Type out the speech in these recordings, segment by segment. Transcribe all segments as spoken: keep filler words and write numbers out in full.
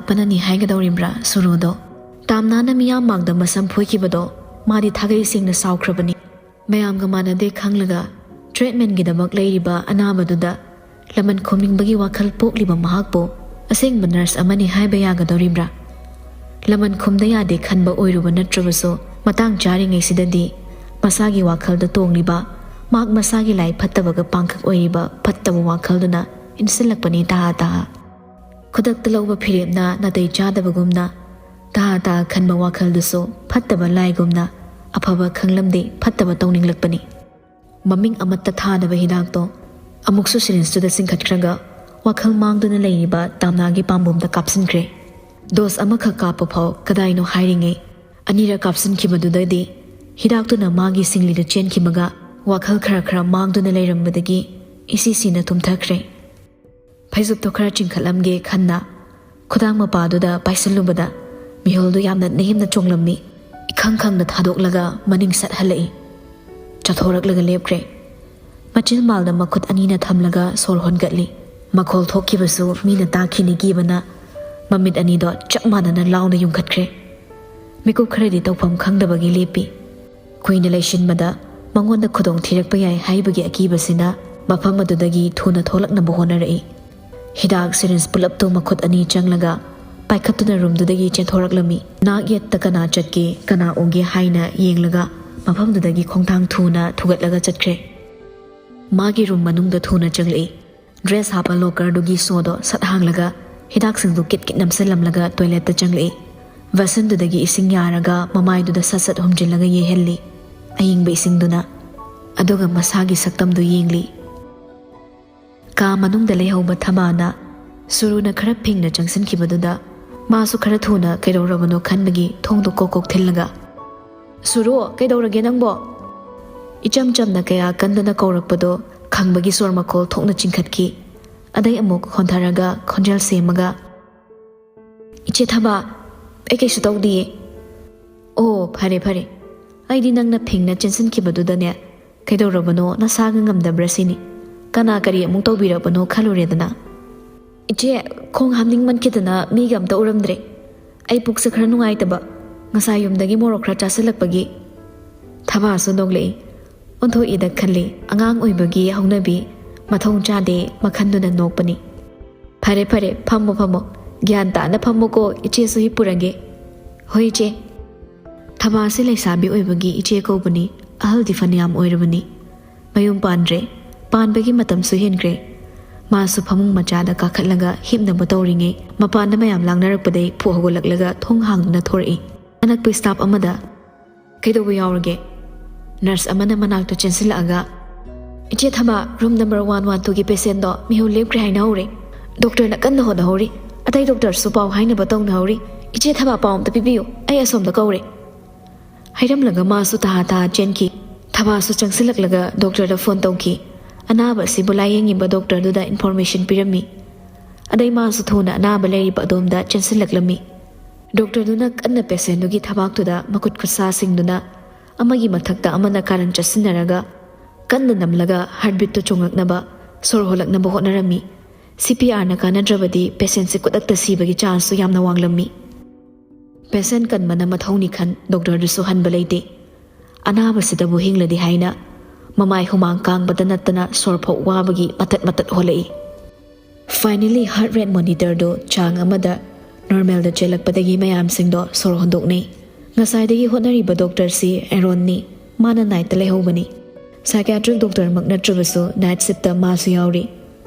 ꯄꯅꯅꯤ ꯍꯥꯏꯒꯗꯧꯔꯤꯕ꯭ꯔꯥ ꯁꯨꯔꯨꯗꯣ? ꯇꯥꯝꯅꯥꯅ ꯃꯤꯌꯥꯝ ꯃꯥꯡꯗ ꯃꯁꯝ ꯐꯣꯏꯈꯤꯕꯗꯣ ꯃꯥꯗꯤ ꯊꯥꯒꯩ ꯁꯦꯡꯅ ꯁꯥꯎꯈ꯭ꯔꯕꯅꯤ꯫ ꯃꯌꯥꯝꯒ ꯃꯥꯟꯅꯗꯦ ꯈꯪꯂꯒ treatmentꯒꯤꯗꯃꯛ ꯂꯩꯔꯤꯕ ꯑꯅꯥꯕꯗꯨꯗ ꯂꯃꯟ ꯈꯨꯝꯅꯤꯡꯕꯒꯤ ꯋꯥꯈꯜ ꯄꯣꯛꯂꯤꯕ ꯃꯍꯥꯛꯄꯨ ꯑꯁꯦꯡꯕ nurse ꯑꯃꯅꯤ ꯍꯥꯏꯕ ꯌꯥꯒꯗꯧꯔꯤꯕ꯭ꯔꯥ? ꯂꯃꯟ ꯈꯨꯝꯗ ꯌꯥꯗꯦ ꯈꯟꯕ ꯑꯣꯏꯔꯨꯕ ꯅꯠꯇ꯭ꯔꯕꯁꯨ, ꯃꯇꯥꯡ ꯆꯥꯔꯤꯉꯩꯁꯤꯗꯗꯤ ꯃꯁꯥꯒꯤ ꯋꯥꯈꯜꯗ ꯇꯣꯡꯂꯤꯕ, ꯃꯍꯥꯛ ꯃꯁꯥꯒꯤ ꯂꯥꯏ ꯐꯠꯇꯕꯒ ꯄꯥꯡꯈꯛ ꯑꯣꯏꯔꯤꯕ ꯐꯠꯇꯕ ꯋꯥꯈꯜꯗꯨꯅ ꯏꯟꯁꯤꯜꯂꯛꯄꯅꯤ ꯇꯍꯥ ꯇꯍꯥ꯫ ꯈꯨꯗꯛꯇ ꯂꯧꯕ ꯐꯤꯔꯦꯞꯅ ꯅꯥꯇꯩ ꯆꯥꯗꯕꯒꯨꯝꯅ, ꯇꯍꯥ ꯇꯍꯥ ꯈꯟꯕ ꯋꯥꯈꯜꯗꯨꯁꯨ ꯐꯠꯇꯕ ꯂꯥꯏꯒꯨꯝꯅ ꯑꯐꯕ ꯈꯪꯂꯝꯗꯦ ꯐꯠꯇꯕ ꯇꯧꯅꯤꯡꯂꯛꯄꯅꯤ꯫ ꯃꯃꯤꯡ ꯑꯃꯠꯇ ꯊꯥꯗꯕ ꯍꯤꯗꯥꯛꯇꯣ ꯑꯃꯨꯛꯁꯨ syringeꯇꯨꯗ ꯆꯤꯡꯈꯠꯈ꯭ꯔꯒ, ꯋꯥꯈꯜ ꯃꯥꯡꯗꯨꯅ ꯂꯩꯔꯤꯕ ꯇꯥꯝꯅꯥꯒꯤ ꯄꯥꯝꯕꯣꯝꯗ ꯀꯥꯞꯁꯤꯟꯈ꯭ꯔꯦ꯫ Dose ꯑꯃꯈꯛ ꯀꯥꯞꯄ ꯐꯥꯎ ꯀꯗꯥꯏꯅꯣ ꯍꯥꯏꯔꯤꯉꯩ, ꯑꯅꯤꯔꯛ ꯀꯥꯞꯁꯤꯟꯈꯤꯕꯗꯨꯗꯗꯤ ꯍꯤꯗꯥꯛꯇꯨꯅ ꯃꯥꯒꯤ ꯁꯤꯡꯂꯤꯗ ꯆꯦꯟꯈꯤꯕꯒ ꯋꯥꯈꯜ ꯈꯔ ꯈꯔ ꯃꯥꯡꯗꯨꯅ ꯂꯩꯔꯝꯕꯗꯒꯤ ꯏꯁꯤ ꯁꯤꯅ ꯇꯨꯝꯊꯈ꯭ꯔꯦ꯫ ꯐꯩꯖꯨꯞꯇꯣ ꯈꯔ ꯆꯤꯡꯈꯠꯂꯝꯒꯦ ꯈꯟꯅ ꯈꯨꯗꯥꯡ ꯃꯄꯥꯗꯨꯗ ꯄꯥꯏꯁꯤꯜꯂꯨꯕꯗ ꯃꯤꯍꯨꯜꯗꯨ ꯌꯥꯝꯅ ꯅꯦꯝꯅ ꯆꯣꯡꯂꯝꯃꯤ꯫ ꯏꯈꯪ ꯈꯪꯅ ꯊꯥꯗꯣꯛꯂꯒ ꯃꯅꯤꯡ ꯁꯠ ꯍꯜꯂꯛꯏ꯫ ꯆꯠꯊꯣꯔꯛꯂꯒ ꯂꯦꯞꯈ꯭ꯔꯦ꯫ ꯃꯆꯤꯟ ꯃꯥꯜꯗ ꯃꯈꯨꯠ ꯑꯅꯤꯅ ꯊꯝꯂꯒ ꯁꯣꯔ ꯍꯣꯟꯒꯠꯂꯤ꯫ ꯃꯈꯣꯜ ꯊꯣꯛꯈꯤꯕꯁꯨ ꯃꯤꯅ ꯇꯥꯈꯤꯅꯤ ꯀꯤꯕꯅ ꯃꯃꯤꯠ ꯑꯅꯤꯗꯣ ꯆꯞ ꯃꯥꯟꯅꯅ ꯂꯥꯎꯅ ꯌꯨꯡꯈꯠꯈ꯭ꯔꯦ꯫ ꯃꯤꯀꯨꯞ ꯈꯔꯗꯤ ꯇꯧꯐꯝ ꯈꯪꯗꯕꯒꯤ ꯂꯦꯞꯄꯤ꯫ ꯀꯨꯏꯅ ꯂꯩꯁꯤꯟꯕꯗ ꯃꯉꯣꯟꯗ ꯈꯨꯗꯣꯡ ꯊꯤꯔꯛꯄ ꯌꯥꯏ ꯍꯥꯏꯕꯒꯤ ꯑꯀꯤꯕꯁꯤꯅ ꯃꯐꯝ ꯑꯗꯨꯗꯒꯤ ꯊꯨꯅ ꯊꯣꯛꯂꯛꯅꯕ ꯍꯣꯠꯅꯔꯛꯏ꯫ ꯍꯤꯗꯥꯛ syringe ꯄꯨꯂꯞꯇꯨ ꯃꯈꯨꯠ ꯑꯅꯤ ꯆꯪꯂꯒ ꯄꯥꯏꯈꯠꯇꯨꯅ roomꯗꯨꯗꯒꯤ ꯆꯦꯟꯊꯣꯔꯛꯂꯝꯃꯤ꯫ ꯅꯥꯛ ꯌꯦꯠꯇ ꯀꯅꯥ ꯆꯠꯀꯦ, ꯀꯅꯥ ꯎꯒꯦ ꯍꯥꯏꯅ ꯌꯦꯡꯂꯒ ꯃꯐꯝꯗꯨꯗꯒꯤ ꯈꯣꯡꯊꯥꯡ ꯊꯨꯅ ꯊꯨꯒꯠꯂꯒ ꯆꯠꯈ꯭ꯔꯦ꯫ ꯃꯥꯒꯤ room ꯃꯅꯨꯡꯗ ꯊꯨꯅ ꯆꯪꯂꯛꯏ꯫ Dress ꯍꯥꯞꯄ lockerꯗꯨꯒꯤ ꯁꯣꯗꯣ ꯁꯠ ꯍꯥꯡꯂꯒ ꯍꯤꯗꯥꯛꯁꯤꯡꯗꯨ ꯀꯤꯠ ꯀꯤꯠ ꯅꯝꯁꯤꯜꯂꯝꯂꯒ toiletꯇ ꯆꯪꯂꯛꯏ꯫ Basinꯗꯨꯗꯒꯤ ꯏꯁꯤꯡ ꯌꯥꯔꯒ ꯃꯃꯥꯏꯗꯨꯗ ꯁꯠ ꯁꯠ ꯍꯨꯝꯖꯤꯜꯂꯒ ꯌꯩꯍꯜꯂꯤ ꯑꯏꯪꯕ ꯏꯁꯤꯡꯗꯨꯅ꯫ ꯑꯗꯨꯒ ꯃꯁꯥꯒꯤ ꯁꯛꯇꯝꯗꯨ ꯌꯦꯡꯂꯤ꯫ ꯀꯥ ꯃꯅꯨꯡꯗ ꯂꯩꯍꯧꯕ ꯊꯕꯥꯅ ꯁꯨꯔꯨꯅ ꯈꯔ ꯐꯤꯡꯅ ꯆꯪꯁꯤꯟꯈꯤꯕꯗꯨꯗ ꯃꯥꯁꯨ ꯈꯔ ꯊꯨꯅ ꯀꯩꯗꯧꯔꯕꯅꯣ ꯈꯟꯕꯒꯤ ꯊꯣꯡꯗꯨ ꯀꯣꯛ ꯀꯣꯛ ꯊꯤꯜꯂꯒ, "ꯁꯨꯔꯨ, ꯀꯩꯗꯧꯔꯒꯦ ꯅꯪꯕꯣ?" ꯏꯆꯝ ꯆꯝꯅ ꯀꯌꯥ ꯀꯟꯗꯅ ꯀꯧꯔꯛꯄꯗꯣ ꯈꯪꯕꯒꯤ ꯁꯣꯔ ꯃꯈꯣꯜ ꯊꯣꯛꯅ ꯆꯤꯡꯈꯠꯈꯤ꯫ ꯑꯗꯩ ꯑꯃꯨꯛ ꯍꯣꯟꯊꯔꯒ ꯈꯣꯟꯖꯦꯜ ꯁꯦꯝꯃꯒ, "ꯏꯆꯦ ꯊꯕꯥ, ꯑꯩ ꯀꯩꯁꯨ ꯇꯧꯗꯤꯌꯦ꯫" "ꯑꯣ, ꯐꯔꯦ ꯐꯔꯦ꯫ ꯑꯩꯗꯤ ꯅꯪꯅ ꯐꯤꯡꯅ ꯆꯦꯟꯁꯤꯟꯈꯤꯕꯗꯨꯗꯅꯦ, ꯀꯩꯗꯧꯔꯕꯅꯣ, ꯅꯁꯥꯒ ꯉꯝꯗꯕ꯭ꯔꯥ ꯁꯤꯅꯤ꯫ ꯀꯅꯥ ꯀꯔꯤ ꯑꯃꯨꯛ ꯇꯧꯕꯤꯔꯕꯅꯣ ꯈꯜꯂꯨꯔꯦꯗꯅ꯫" "ꯏꯆꯦ, ꯈꯣꯡ ꯍꯥꯝꯅꯤꯡꯃꯟꯈꯤꯗꯅ ꯃꯤꯒ ꯑꯝꯇ ꯎꯔꯝꯗ꯭ꯔꯦ꯫ ꯑꯩ ꯄꯨꯛꯁꯦ ꯈꯔ ꯅꯨꯡꯉꯥꯏꯇꯕ, ꯉꯁꯥꯏ ꯌꯨꯝꯗꯒꯤ ꯃꯣꯔꯣꯛ ꯈꯔ ꯆꯥꯁꯤꯜꯂꯛꯄꯒꯤ꯫" ꯊꯕꯥꯁꯨ ꯅꯣꯛꯂꯛꯏ꯫ ꯑꯣꯟꯊꯣꯛꯏꯗ ꯈꯜꯂꯤ, ꯑꯉꯥꯡ ꯑꯣꯏꯕꯒꯤ ꯍꯧꯅꯕꯤ꯫ ꯃꯊꯣꯡ ꯆꯥꯗꯦ, ꯃꯈꯟꯗꯨꯅ ꯅꯣꯛꯄꯅꯤ꯫ "ꯐꯔꯦ ꯐꯔꯦ, ꯐꯝꯃꯣ ꯐꯝꯃꯣ꯫ ꯒ꯭ꯌꯥꯟ ꯇꯥꯅ ꯐꯝꯃꯣꯀꯣ, ꯏꯆꯦꯁꯨ ꯍꯤꯞꯄꯨꯔꯒꯦ꯫" "ꯍꯣꯏ ꯏꯆꯦ꯫" ꯊꯕꯥꯁꯤ ꯂꯩꯁꯥꯕꯤ ꯑꯣꯏꯕꯒꯤ ꯏꯆꯦ ꯀꯧꯕꯅꯤ꯫ ꯑꯍꯜꯗꯤ ꯐꯅꯌꯥꯝ ꯑꯣꯏꯔꯕꯅꯤ꯫ ꯃꯌꯨꯝ ꯄꯥꯟꯗ꯭ꯔꯦ꯫ ꯄꯥꯟꯕꯒꯤ ꯃꯇꯝꯁꯨ ꯍꯦꯟꯈ꯭ꯔꯦ꯫ ꯃꯥꯁꯨ ꯐꯃꯨꯡ ꯃꯆꯥꯗ ꯀꯥꯈꯠꯂꯒ ꯍꯤꯞꯅꯕ ꯇꯧꯔꯤꯉꯩ, ꯃꯄꯥꯟꯗ ꯃꯌꯥꯝ ꯂꯥꯡꯅꯔꯛꯄꯗꯩ ꯐꯨꯛ ꯍꯧꯒꯠꯂꯛꯂꯒ ꯊꯣꯡ ꯍꯥꯡꯗꯨꯅ ꯊꯣꯔꯛꯏ꯫ ꯑꯅꯛꯄ staff ꯑꯃꯗ, "ꯀꯩꯗꯧꯕ ꯌꯥꯎꯔꯒꯦ?" Nurse ꯑꯃꯅ ꯃꯅꯥꯛꯇ ꯆꯦꯟꯁꯤꯜꯂꯛꯑꯒ, "ꯏꯆꯦ Thaba, room number one one two ꯒꯤ patientꯗꯣ ꯃꯤꯍꯨ ꯂꯦꯞꯈ꯭ꯔꯦ ꯍꯥꯏꯅꯍꯧꯔꯦ꯫ Doctorꯅ ꯀꯟꯅ ꯍꯣꯠꯅꯍꯧꯔꯤ꯫ ꯑꯇꯩ doctorꯁꯨ ꯄꯥꯎ ꯍꯥꯏꯅꯕ ꯇꯧꯅꯍꯧꯔꯤ꯫ ꯏꯆꯦ ꯊꯕꯥ, ꯄꯥꯎ ꯑꯝꯇ ꯄꯤꯕꯤꯌꯨ꯫ ꯑꯩ ꯑꯁꯣꯝꯗ ꯀꯧꯔꯦ꯫" ꯍꯥꯏꯔꯝꯂꯒ ꯃꯥꯁꯨ ꯇꯍꯥ ꯇꯍꯥ ꯆꯦꯟꯈꯤ꯫ ꯊꯕꯥꯁꯨ ꯆꯪꯁꯤꯜꯂꯛꯂꯒ doctorꯗ phone ꯇꯧꯈꯤ꯫ ꯑꯅꯥꯕ ꯑꯁꯤꯕꯨ ꯂꯥꯌꯦꯡꯉꯤꯕ doctorꯗꯨꯗ information ꯄꯤꯔꯝꯃꯤ꯫ ꯑꯗꯩ ꯃꯥꯁꯨ ꯊꯨꯅ ꯑꯅꯥꯕ ꯂꯩꯔꯤꯕ ꯑꯗꯣꯝꯗ ꯆꯦꯟꯁꯤꯜꯂꯛꯂꯝꯃꯤ꯫ Doctorꯗꯨꯅ ꯀꯟꯅ patientꯗꯨꯒꯤ ꯊꯕꯥꯛꯇꯨꯗ ꯃꯈꯨꯠ ꯈꯨꯠꯁꯥꯁꯤꯡꯗꯨꯅ ꯑꯃꯒꯤ ꯃꯊꯛꯇ ꯑꯃꯅ ꯀꯥꯔꯟ ꯆꯠꯁꯤꯟꯅꯔꯒ ꯀꯟꯅ ꯅꯝꯂꯒ heartbeatꯇꯨ ꯆꯣꯡꯂꯛꯅꯕ, ꯁꯣꯔ ꯍꯣꯜꯂꯛꯅꯕ ꯍꯣꯠꯅꯔꯝꯃꯤ꯫ CPRꯅ ꯀꯥꯟꯅꯗ꯭ꯔꯕꯗꯤ patientꯁꯤ ꯈꯨꯗꯛꯇ ꯁꯤꯕꯒꯤ chanceꯁꯨ ꯌꯥꯝꯅ ꯋꯥꯡꯂꯝꯃꯤ꯫ Patient ꯀꯟꯕꯅ ꯃꯊꯧꯅꯤ ꯈꯟ doctorꯗꯨꯁꯨ ꯍꯟꯕ ꯂꯩꯇꯦ꯫ ꯑꯅꯥꯕꯁꯤꯗꯕꯨ ꯍꯤꯡꯂꯗꯤ ꯍꯥꯏꯅ ꯃꯃꯥꯏ ꯍꯨꯃꯥꯡ ꯀꯥꯡꯕꯗ ꯅꯠꯇꯅ ꯁꯣꯔ ꯐꯥꯎ ꯋꯥꯕꯒꯤ ꯃꯇꯠ ꯃꯇꯠ ꯍꯣꯜꯂꯛꯏ꯫ Finally heart rate monitorꯗꯨ ꯆꯥꯡ ꯑꯃꯗ normalꯗ ꯆꯦꯜꯂꯛꯄꯗꯒꯤ ꯃꯌꯥꯝꯁꯤꯡꯗꯣ ꯁꯣꯔ ꯍꯣꯟꯗꯣꯛꯅꯩ꯫ ꯉꯁꯥꯏꯗꯒꯤ ꯍꯣꯠꯅꯔꯤꯕ doctorꯁꯤ Aaronꯅꯤ꯫ ꯃꯥꯅ nightꯇ ꯂꯩꯍꯧꯕꯅꯤ꯫ Psychiatric doctorꯃꯛ ꯅꯠꯇ꯭ꯔꯕꯁꯨ night shiftꯇ ꯃꯥꯁꯨ ꯌꯥꯎꯔꯤ꯫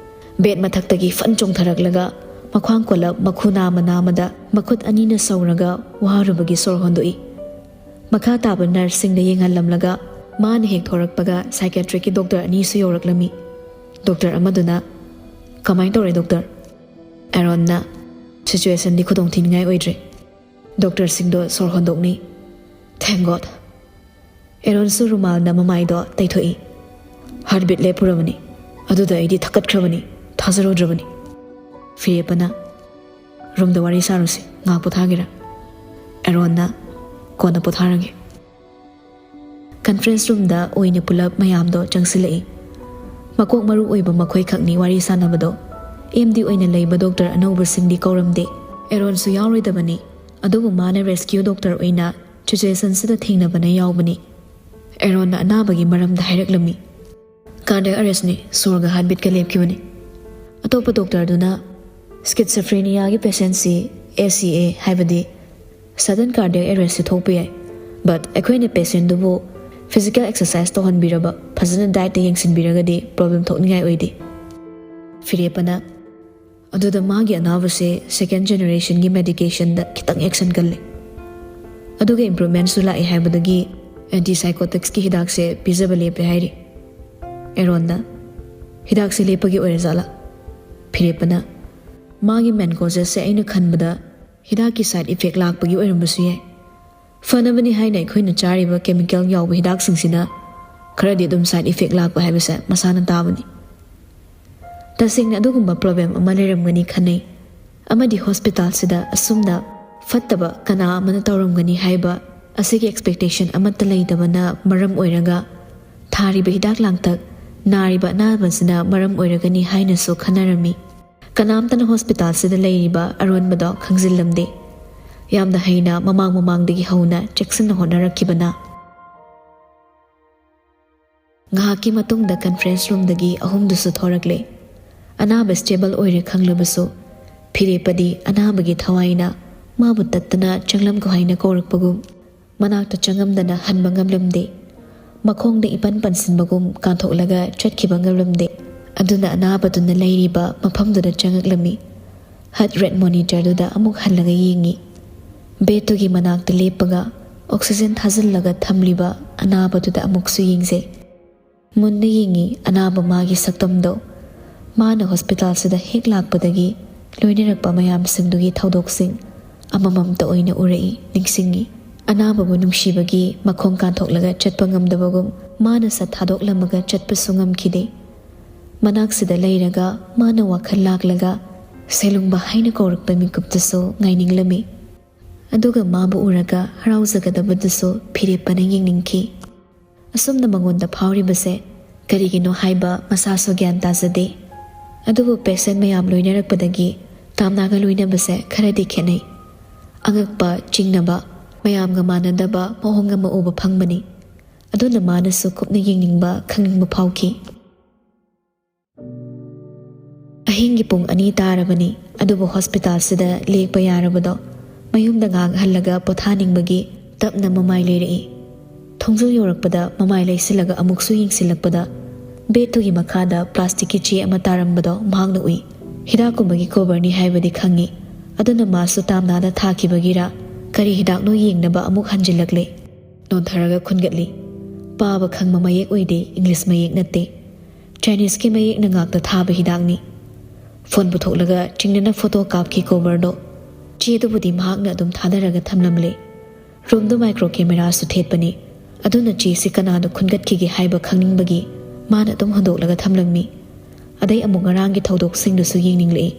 Bed ꯃꯊꯛꯇꯒꯤ ꯐꯟ ꯆꯣꯡꯊꯔꯛꯂꯒ ꯃꯈ꯭ꯋꯥꯡ ꯀꯣꯜꯂꯞ ꯃꯈꯨ ꯅꯥꯝꯃ ꯅꯥꯝꯃꯗ ꯃꯈꯨꯠ ꯑꯅꯤꯅ ꯁꯧꯔꯒ ꯋꯥꯔꯨꯕꯒꯤ ꯁꯣꯔ ꯍꯣꯟꯗꯣꯛꯏ꯫ ꯃꯈꯥ ꯇꯥꯕ nurseꯁꯤꯡꯗ ꯌꯦꯡꯍꯜꯂꯝꯂꯒ ꯃꯥꯅ ꯍꯦꯛ ꯊꯣꯔꯛꯄꯒ psychiatricꯀꯤ doctor ꯑꯅꯤꯁꯨ ꯌꯧꯔꯛꯂꯝꯃꯤ꯫ Doctor ꯑꯃꯗꯨꯅ, "ꯀꯃꯥꯏꯅ ꯇꯧꯔꯦ doctor?" Aaronꯅ, "Situationꯗꯤ ꯈꯨꯗꯣꯡ ꯊꯤꯅꯤꯡꯉꯥꯏ ꯑꯣꯏꯗ꯭ꯔꯦ꯫ Doctorꯁꯤꯡꯗꯣ ꯁꯣꯔ ꯍꯣꯟꯗꯣꯛꯅꯩ꯫" "Thank God!" Aaronꯁꯨ ꯔꯨꯃꯥꯜꯅ ꯃꯃꯥꯏꯗꯣ ꯇꯩꯊꯣꯛꯏ꯫ "Heartbeat ꯂꯦꯞꯄꯨꯔꯕꯅꯤ꯫ ꯑꯗꯨꯗ ꯑꯩꯗꯤ ꯊꯛꯀꯠꯈ꯭ꯔꯕꯅꯤ꯫ ꯊꯥꯖꯔꯨꯗ꯭ꯔꯕꯅꯤ꯫" ꯐꯤꯔꯦꯞꯄꯅ, "Roomꯗ ꯋꯥꯔꯤ ꯁꯥꯔꯨꯁꯤ, ꯉꯥꯏꯍꯥꯛ ꯄꯣꯊꯥꯒꯦꯔꯥ?" Aaronꯅ, "ꯀꯣꯟꯅ ꯄꯣꯊꯥꯔꯒꯦ꯫" Conference roomꯗ ꯑꯣꯏꯅ ꯄꯨꯂꯞ ꯃꯌꯥꯝꯗꯣ ꯆꯪꯁꯤꯜꯂꯛꯏ꯫ ꯃꯀꯣꯛ ꯃꯔꯨ ꯑꯣꯏꯕ ꯃꯈꯣꯏ ꯈꯛꯅꯤ ꯋꯥꯔꯤ ꯁꯥꯟꯅꯕꯗꯣ꯫ ꯑꯦꯝ ꯗꯤ ꯑꯣꯏꯅ ꯂꯩꯕ ꯗꯣꯛꯇꯔ ꯑꯅꯧꯕꯁꯤꯡꯗꯤ ꯀꯧꯔꯝꯗꯦ꯫ ꯑꯦꯔꯣꯟꯁꯨ ꯌꯥꯎꯔꯣꯏꯗꯕꯅꯤ, ꯑꯗꯨꯕꯨ ꯃꯥꯅ ꯔꯦꯁꯀ꯭ꯌꯨ ꯗꯣꯛꯇꯔ ꯑꯣꯏꯅ ꯁꯤꯆꯨꯋꯦꯁꯟꯁꯤꯗ ꯊꯦꯡꯅꯕꯅ ꯌꯥꯎꯕꯅꯤ꯫ ꯑꯦꯔꯣꯟꯅ ꯑꯅꯥꯕꯒꯤ ꯃꯔꯝꯗ ꯍꯥꯏꯔꯛꯂꯝꯃꯤ꯫ "ꯀꯥꯔꯗꯤꯌꯛ ꯑꯔꯦꯁꯅꯤ, ꯁꯣꯔꯒ ꯍꯥꯔꯠꯕꯤꯠꯀ ꯂꯦꯞꯈꯤꯕꯅꯤ꯫" ꯑꯇꯣꯞꯄ ꯗꯣꯛꯇꯔꯗꯨꯅ, "ꯁ꯭ꯀꯤꯠꯁꯣꯐ꯭ꯔꯦꯅꯤꯌꯥꯒꯤ ꯄꯦꯁꯦꯟꯁꯤ ꯑꯦ ꯁꯤ ꯑꯦ, ꯍꯥꯏꯕꯗꯤ ꯁꯗꯟ ꯀꯥꯔꯗꯤꯌꯛ ꯑꯦꯔꯦꯁꯁꯤ ꯊꯣꯛꯄ ꯌꯥꯏ, ꯕꯠ ꯑꯩꯈꯣꯏꯅ ꯄꯦꯁꯦꯟꯗꯨꯕꯨ ꯐꯤꯖꯤꯀꯦꯜ ꯑꯦꯛꯁꯔꯁꯥꯏꯁ ꯇꯧꯍꯟꯕꯤꯔꯕ, ꯐꯖꯅ ꯗꯥꯏꯠꯇ ꯌꯦꯡꯁꯤꯟꯕꯤꯔꯒꯗꯤ ꯄ꯭ꯔꯣꯕ꯭ꯂꯦꯝ ꯊꯣꯛꯅꯤꯡꯉꯥꯏ ꯑꯣꯏꯗꯦ꯫" ꯐꯤꯔꯦꯞꯄꯅ, "ꯑꯗꯨꯗ ꯃꯥꯒꯤ ꯑꯅꯥꯕꯁꯦ ꯁꯦꯀꯦꯟ ꯖꯦꯅꯦꯔꯦꯁꯟꯒꯤ ꯃꯦꯗꯤꯀꯦꯁꯟꯗ ꯈꯤꯇꯪ ꯑꯦꯛꯁꯟ ꯀꯜꯂꯦ, ꯑꯗꯨꯒ ꯏꯝꯄ꯭ꯔꯨꯚꯃꯦꯟꯁꯨ ꯂꯥꯛꯑꯦ ꯍꯥꯏꯕꯗꯒꯤ ꯑꯦꯟꯇꯤꯁꯥꯏꯀꯣꯇꯤꯛꯁꯀꯤ ꯍꯤꯗꯥꯛꯁꯦ ꯄꯤꯖꯕ ꯂꯦꯞꯄꯦ ꯍꯥꯏꯔꯤ꯫" ꯑꯦꯔꯣꯟꯅ, "ꯍꯤꯗꯥꯛꯁꯦ ꯂꯦꯞꯄꯒꯤ ꯑꯣꯏꯔꯖꯥꯠꯂꯥ?" ꯐꯤꯔꯦꯞꯄꯅ, "ꯃꯥꯒꯤ ꯃꯦꯟ ꯀꯣꯖꯦꯁꯁꯦ ꯑꯩꯅ ꯈꯟꯕꯗ ꯍꯤꯗꯥꯛꯀꯤ ꯁꯥꯏꯠ ꯏꯐꯦꯛ ꯂꯥꯛꯄꯒꯤ ꯑꯣꯏꯔꯝꯕꯁꯨ ꯌꯥꯏ꯫ ꯐꯅꯕꯅꯤ ꯍꯥꯏꯅ ꯑꯩꯈꯣꯏꯅ ꯆꯥꯔꯤꯕ ꯀꯦꯃꯤꯀꯦꯜ ꯌꯥꯎꯕ ꯍꯤꯗꯥꯛꯁꯤꯡꯁꯤꯅ ꯈꯔꯗꯤ ꯑꯗꯨꯝ ꯁꯥꯏꯠ ꯏꯐꯦꯛ ꯂꯥꯛꯄ ꯍꯥꯏꯕꯁꯦ ꯃꯁꯥꯅ ꯇꯥꯕꯅꯤ꯫ ꯇꯁꯦꯡꯅ ꯑꯗꯨꯒꯨꯝꯕ ꯄ꯭ꯔꯣꯕ꯭ꯂꯦꯝ ꯑꯃ ꯂꯩꯔꯝꯒꯅꯤ ꯈꯟꯅꯩ, ꯑꯃꯗꯤ ꯍꯣꯁꯄꯤꯇꯥꯜꯁꯤꯗ ꯑꯁꯨꯝꯅ ꯐꯠꯇꯕ ꯀꯅꯥ ꯑꯃꯅ ꯇꯧꯔꯝꯒꯅꯤ ꯍꯥꯏꯕ ꯑꯁꯤꯒꯤ ꯑꯦꯛꯁꯄꯦꯛꯇꯦꯁꯟ ꯑꯃꯠꯇ ꯂꯩꯇꯕꯅ ꯃꯔꯝ ꯑꯣꯏꯔꯒ ꯊꯥꯔꯤꯕ ꯍꯤꯗꯥꯛ ꯂꯥꯡꯊꯛ, ꯅꯥꯔꯤꯕ ꯑꯅꯥꯕꯁꯤꯅ ꯃꯔꯝ ꯑꯣꯏꯔꯒꯅꯤ ꯍꯥꯏꯅꯁꯨ ꯈꯟꯅꯔꯝꯃꯤ꯫ ꯀꯅꯥꯝꯇꯅ ꯍꯣꯁꯄꯤꯇꯥꯜꯁꯤꯗ ꯂꯩꯔꯤꯕ ꯑꯔꯣꯟꯕꯗꯣ ꯈꯪꯖꯤꯜꯂꯝꯗꯦ꯫ ꯌꯥꯝꯅ ꯍꯩꯅ ꯃꯃꯥꯡ ꯃꯃꯥꯡꯗꯒꯤ ꯍꯧꯅ ꯆꯦꯛꯁꯤꯟꯅ ꯍꯣꯠꯅꯔꯛꯈꯤꯕꯅ꯫ ꯉꯥꯏꯍꯥꯛꯀꯤ ꯃꯇꯨꯡꯗ ꯀꯟꯐ꯭ꯔꯦꯟꯁ ꯔꯨꯝꯗꯒꯤ ꯑꯍꯨꯝꯗꯨꯁꯨ ꯊꯣꯔꯛꯂꯦ꯫ ꯑꯅꯥꯕ ꯁ꯭ꯇꯦꯕꯜ ꯑꯣꯏꯔꯦ ꯈꯪꯂꯕꯁꯨ, ꯐꯤꯔꯦꯞꯄꯗꯤ ꯑꯅꯥꯕꯒꯤ ꯊꯋꯥꯏꯅ ꯃꯥꯕꯨ ꯇꯠꯇꯅ ꯆꯪꯂꯝꯈꯣ ꯍꯥꯏꯅ ꯀꯧꯔꯛꯄꯒꯨꯝ ꯃꯅꯥꯛꯇ ꯆꯪꯉꯝꯗꯅ ꯍꯟꯕ ꯉꯝꯂꯝꯗꯦ꯫ ꯃꯈꯣꯡꯗ ꯏꯄꯟ ꯄꯟꯁꯤꯟꯕꯒꯨꯝ ꯀꯥꯟꯊꯣꯛꯂꯒ ꯆꯠꯈꯤꯕ ꯉꯝꯂꯝꯗꯦ꯫ ꯑꯗꯨꯅ ꯑꯅꯥꯕꯗꯨꯅ ꯂꯩꯔꯤꯕ ꯃꯐꯝꯗꯨꯗ ꯆꯪꯉꯛꯂꯝꯃꯤ꯫ ꯍꯥꯔꯠ ꯔꯦꯠ ꯃꯣꯅꯤꯇꯔꯗꯨꯗ ꯑꯃꯨꯛ ꯍꯜꯂꯒ ꯌꯦꯡꯉꯤ꯫ ꯕꯦꯗꯇꯨꯒꯤ ꯃꯅꯥꯛꯇ ꯂꯦꯞꯄꯒ ꯑꯣꯛꯁꯤꯖꯦꯟ ꯊꯥꯖꯤꯜꯂꯒ ꯊꯝꯂꯤꯕ ꯑꯅꯥꯕꯗꯨꯗ ꯑꯃꯨꯛꯁꯨ ꯌꯦꯡꯖꯩ꯫ ꯃꯨꯟꯅ ꯌꯦꯡꯉꯤ ꯑꯅꯥꯕ ꯃꯥꯒꯤ ꯁꯛꯇꯝꯗꯣ꯫ ꯃꯥꯅ ꯍꯣꯁꯄꯤꯇꯥꯜꯁꯤꯗ ꯍꯦꯛ ꯂꯥꯛꯄꯗꯒꯤ ꯂꯣꯏꯅꯔꯛꯄ ꯃꯌꯥꯝꯁꯤꯡꯗꯨꯒꯤ ꯊꯧꯗꯣꯛꯁꯤꯡ ꯑꯃꯃꯝꯇ ꯑꯣꯏꯅ ꯎꯔꯛꯏ, ꯅꯤꯡꯁꯤꯡꯉꯤ꯫ ꯑꯅꯥꯕꯕꯨ ꯅꯨꯡꯁꯤꯕꯒꯤ ꯃꯈꯣꯡ ꯀꯥꯟꯊꯣꯛꯂꯒ ꯆꯠꯄ ꯉꯝꯗꯕꯒꯨꯝ ꯃꯥꯅ ꯁꯠ ꯊꯥꯗꯣꯛꯂꯝꯃꯒ ꯆꯠꯄꯁꯨ ꯉꯝꯈꯤꯗꯦ꯫ ꯃꯅꯥꯛꯁꯤꯗ ꯂꯩꯔꯒ ꯃꯥꯅ ꯋꯥꯈꯜ ꯂꯥꯛꯂꯒ ꯁꯦꯂꯨꯡꯕ ꯍꯥꯏꯅ ꯀꯧꯔꯛꯄ ꯃꯤꯀꯨꯞꯇꯨꯁꯨ ꯉꯥꯏꯅꯤꯡꯂꯝꯃꯤ꯫ ꯑꯗꯨꯒ ꯃꯥꯕꯨ ꯎꯔꯒ ꯍꯔꯥꯎꯖꯒꯗꯕꯗꯨꯁꯨ ꯐꯤꯔꯦꯞꯄꯅ ꯌꯦꯡꯅꯤꯡꯈꯤ꯫ ꯑꯁꯨꯝꯅ ꯃꯉꯣꯟꯗ ꯐꯥꯎꯔꯤꯕꯁꯦ ꯀꯔꯤꯒꯤꯅꯣ ꯍꯥꯏꯕ ꯃꯁꯥꯁꯨ ꯒ꯭ꯌꯥꯟ ꯇꯥꯖꯗꯦ꯫ ꯑꯗꯨꯕꯨ ꯄꯦꯁꯦꯟ ꯃꯌꯥꯝ ꯂꯣꯏꯅꯔꯛꯄꯗꯒꯤ ꯇꯥꯝꯅꯥꯒ ꯂꯣꯏꯅꯕꯁꯦ ꯈꯔꯗꯤ ꯈꯦꯠꯅꯩ꯫ ꯑꯉꯛꯄ, ꯆꯤꯡꯅꯕ, ꯃꯌꯥꯝꯒ ꯃꯥꯟꯅꯗꯕ ꯃꯑꯣꯡ ꯑꯃ ꯎꯕ ꯐꯪꯕꯅꯤ꯫ ꯑꯗꯨꯅ ꯃꯥꯅꯁꯨ ꯀꯨꯞꯅ ꯌꯦꯡꯅꯤꯡꯕ, ꯈꯪꯅꯤꯡꯕ ꯐꯥꯎꯈꯤ꯫ ꯑꯍꯤꯡꯒꯤ ꯄꯨꯡ ꯑꯅꯤ ꯇꯥꯔꯕꯅꯤ, ꯑꯗꯨꯕꯨ ꯍꯣꯁꯄꯤꯇꯥꯜꯁꯤꯗ ꯂꯦꯛꯄ ꯌꯥꯔꯕꯗꯣ ꯃꯌꯨꯝꯗ ꯉꯥꯏꯍꯥꯛ ꯍꯜꯂꯒ ꯄꯣꯊꯥꯅꯤꯡꯕꯒꯤ ꯇꯞꯅ ꯃꯃꯥꯏ ꯂꯩꯔꯛꯏ꯫ ꯊꯣꯡꯖꯤꯜ ꯌꯧꯔꯛꯄꯗ ꯃꯃꯥꯏ ꯂꯩꯁꯤꯜꯂꯒ ꯑꯃꯨꯛꯁꯨ ꯌꯦꯡꯁꯤꯜꯂꯛꯄꯗ ꯕꯦꯠꯇꯨꯒꯤ ꯃꯈꯥꯗ ꯄ꯭ꯂꯥꯁꯇꯤꯛꯀꯤ ꯆꯦ ꯑꯃ ꯇꯥꯔꯝꯕꯗꯣ ꯃꯍꯥꯛꯅ ꯎꯏ꯫ ꯍꯤꯗꯥꯛꯀꯨꯝꯕꯒꯤ ꯀꯣꯕꯔꯅꯤ ꯍꯥꯏꯕꯗꯤ ꯈꯪꯉꯤ꯫ ꯑꯗꯨꯅ ꯃꯥꯁꯨ ꯇꯥꯝꯅꯥꯗ ꯊꯥꯈꯤꯕꯒꯤꯔꯥ ꯀꯔꯤ ꯍꯤꯗꯥꯛꯅꯣ ꯌꯦꯡꯅꯕ ꯑꯃꯨꯛ ꯍꯟꯖꯤꯜꯂꯛꯂꯦ꯫ ꯅꯣꯟꯊꯔꯒ ꯈꯨꯟꯒꯠꯂꯤ꯫ ꯄꯥꯕ ꯈꯪꯕ ꯃꯌꯦꯛ ꯑꯣꯏꯗꯦ, ꯏꯪꯂꯤꯁ ꯃꯌꯦꯛ ꯅꯠꯇꯦ꯫ ꯆꯥꯏꯅꯤꯁꯀꯤ ꯃꯌꯦꯛꯅ ꯉꯥꯛꯇ ꯊꯥꯕ ꯍꯤꯗꯥꯛꯅꯤ꯫ ꯐꯣꯟ ꯄꯨꯊꯣꯛꯂꯒ ꯆꯤꯡꯅꯅ ꯐꯣꯇꯣ ꯀꯥꯞꯈꯤ ꯀꯣꯕꯔꯗꯣ꯫ ꯆꯦꯗꯨꯕꯨꯗꯤ ꯃꯍꯥꯛꯅ ꯑꯗꯨꯝ ꯊꯥꯗꯔꯒ ꯊꯝꯂꯝꯂꯦ꯫ ꯔꯨꯝꯗꯨ ꯃꯥꯏꯀ꯭ꯔꯣ ꯀꯦꯃꯦꯔꯥꯁꯨ ꯊꯦꯠꯄꯅꯤ꯫ ꯑꯗꯨꯅ ꯆꯦꯁꯤ ꯀꯅꯥꯗ ꯈꯨꯟꯒꯠꯈꯤꯒꯦ ꯍꯥꯏꯕ ꯈꯪꯅꯤꯡꯕꯒꯤ ꯃꯥꯅ ꯑꯗꯨꯝ ꯍꯨꯟꯗꯣꯛꯂꯒ ꯊꯝꯂꯝꯃꯤ꯫ ꯑꯗꯩ ꯑꯃꯨꯛ ꯉꯔꯥꯡꯒꯤ ꯊꯧꯗꯣꯛꯁꯤꯡꯗꯨꯁꯨ ꯌꯦꯡꯅꯤꯡꯂꯛꯏ꯫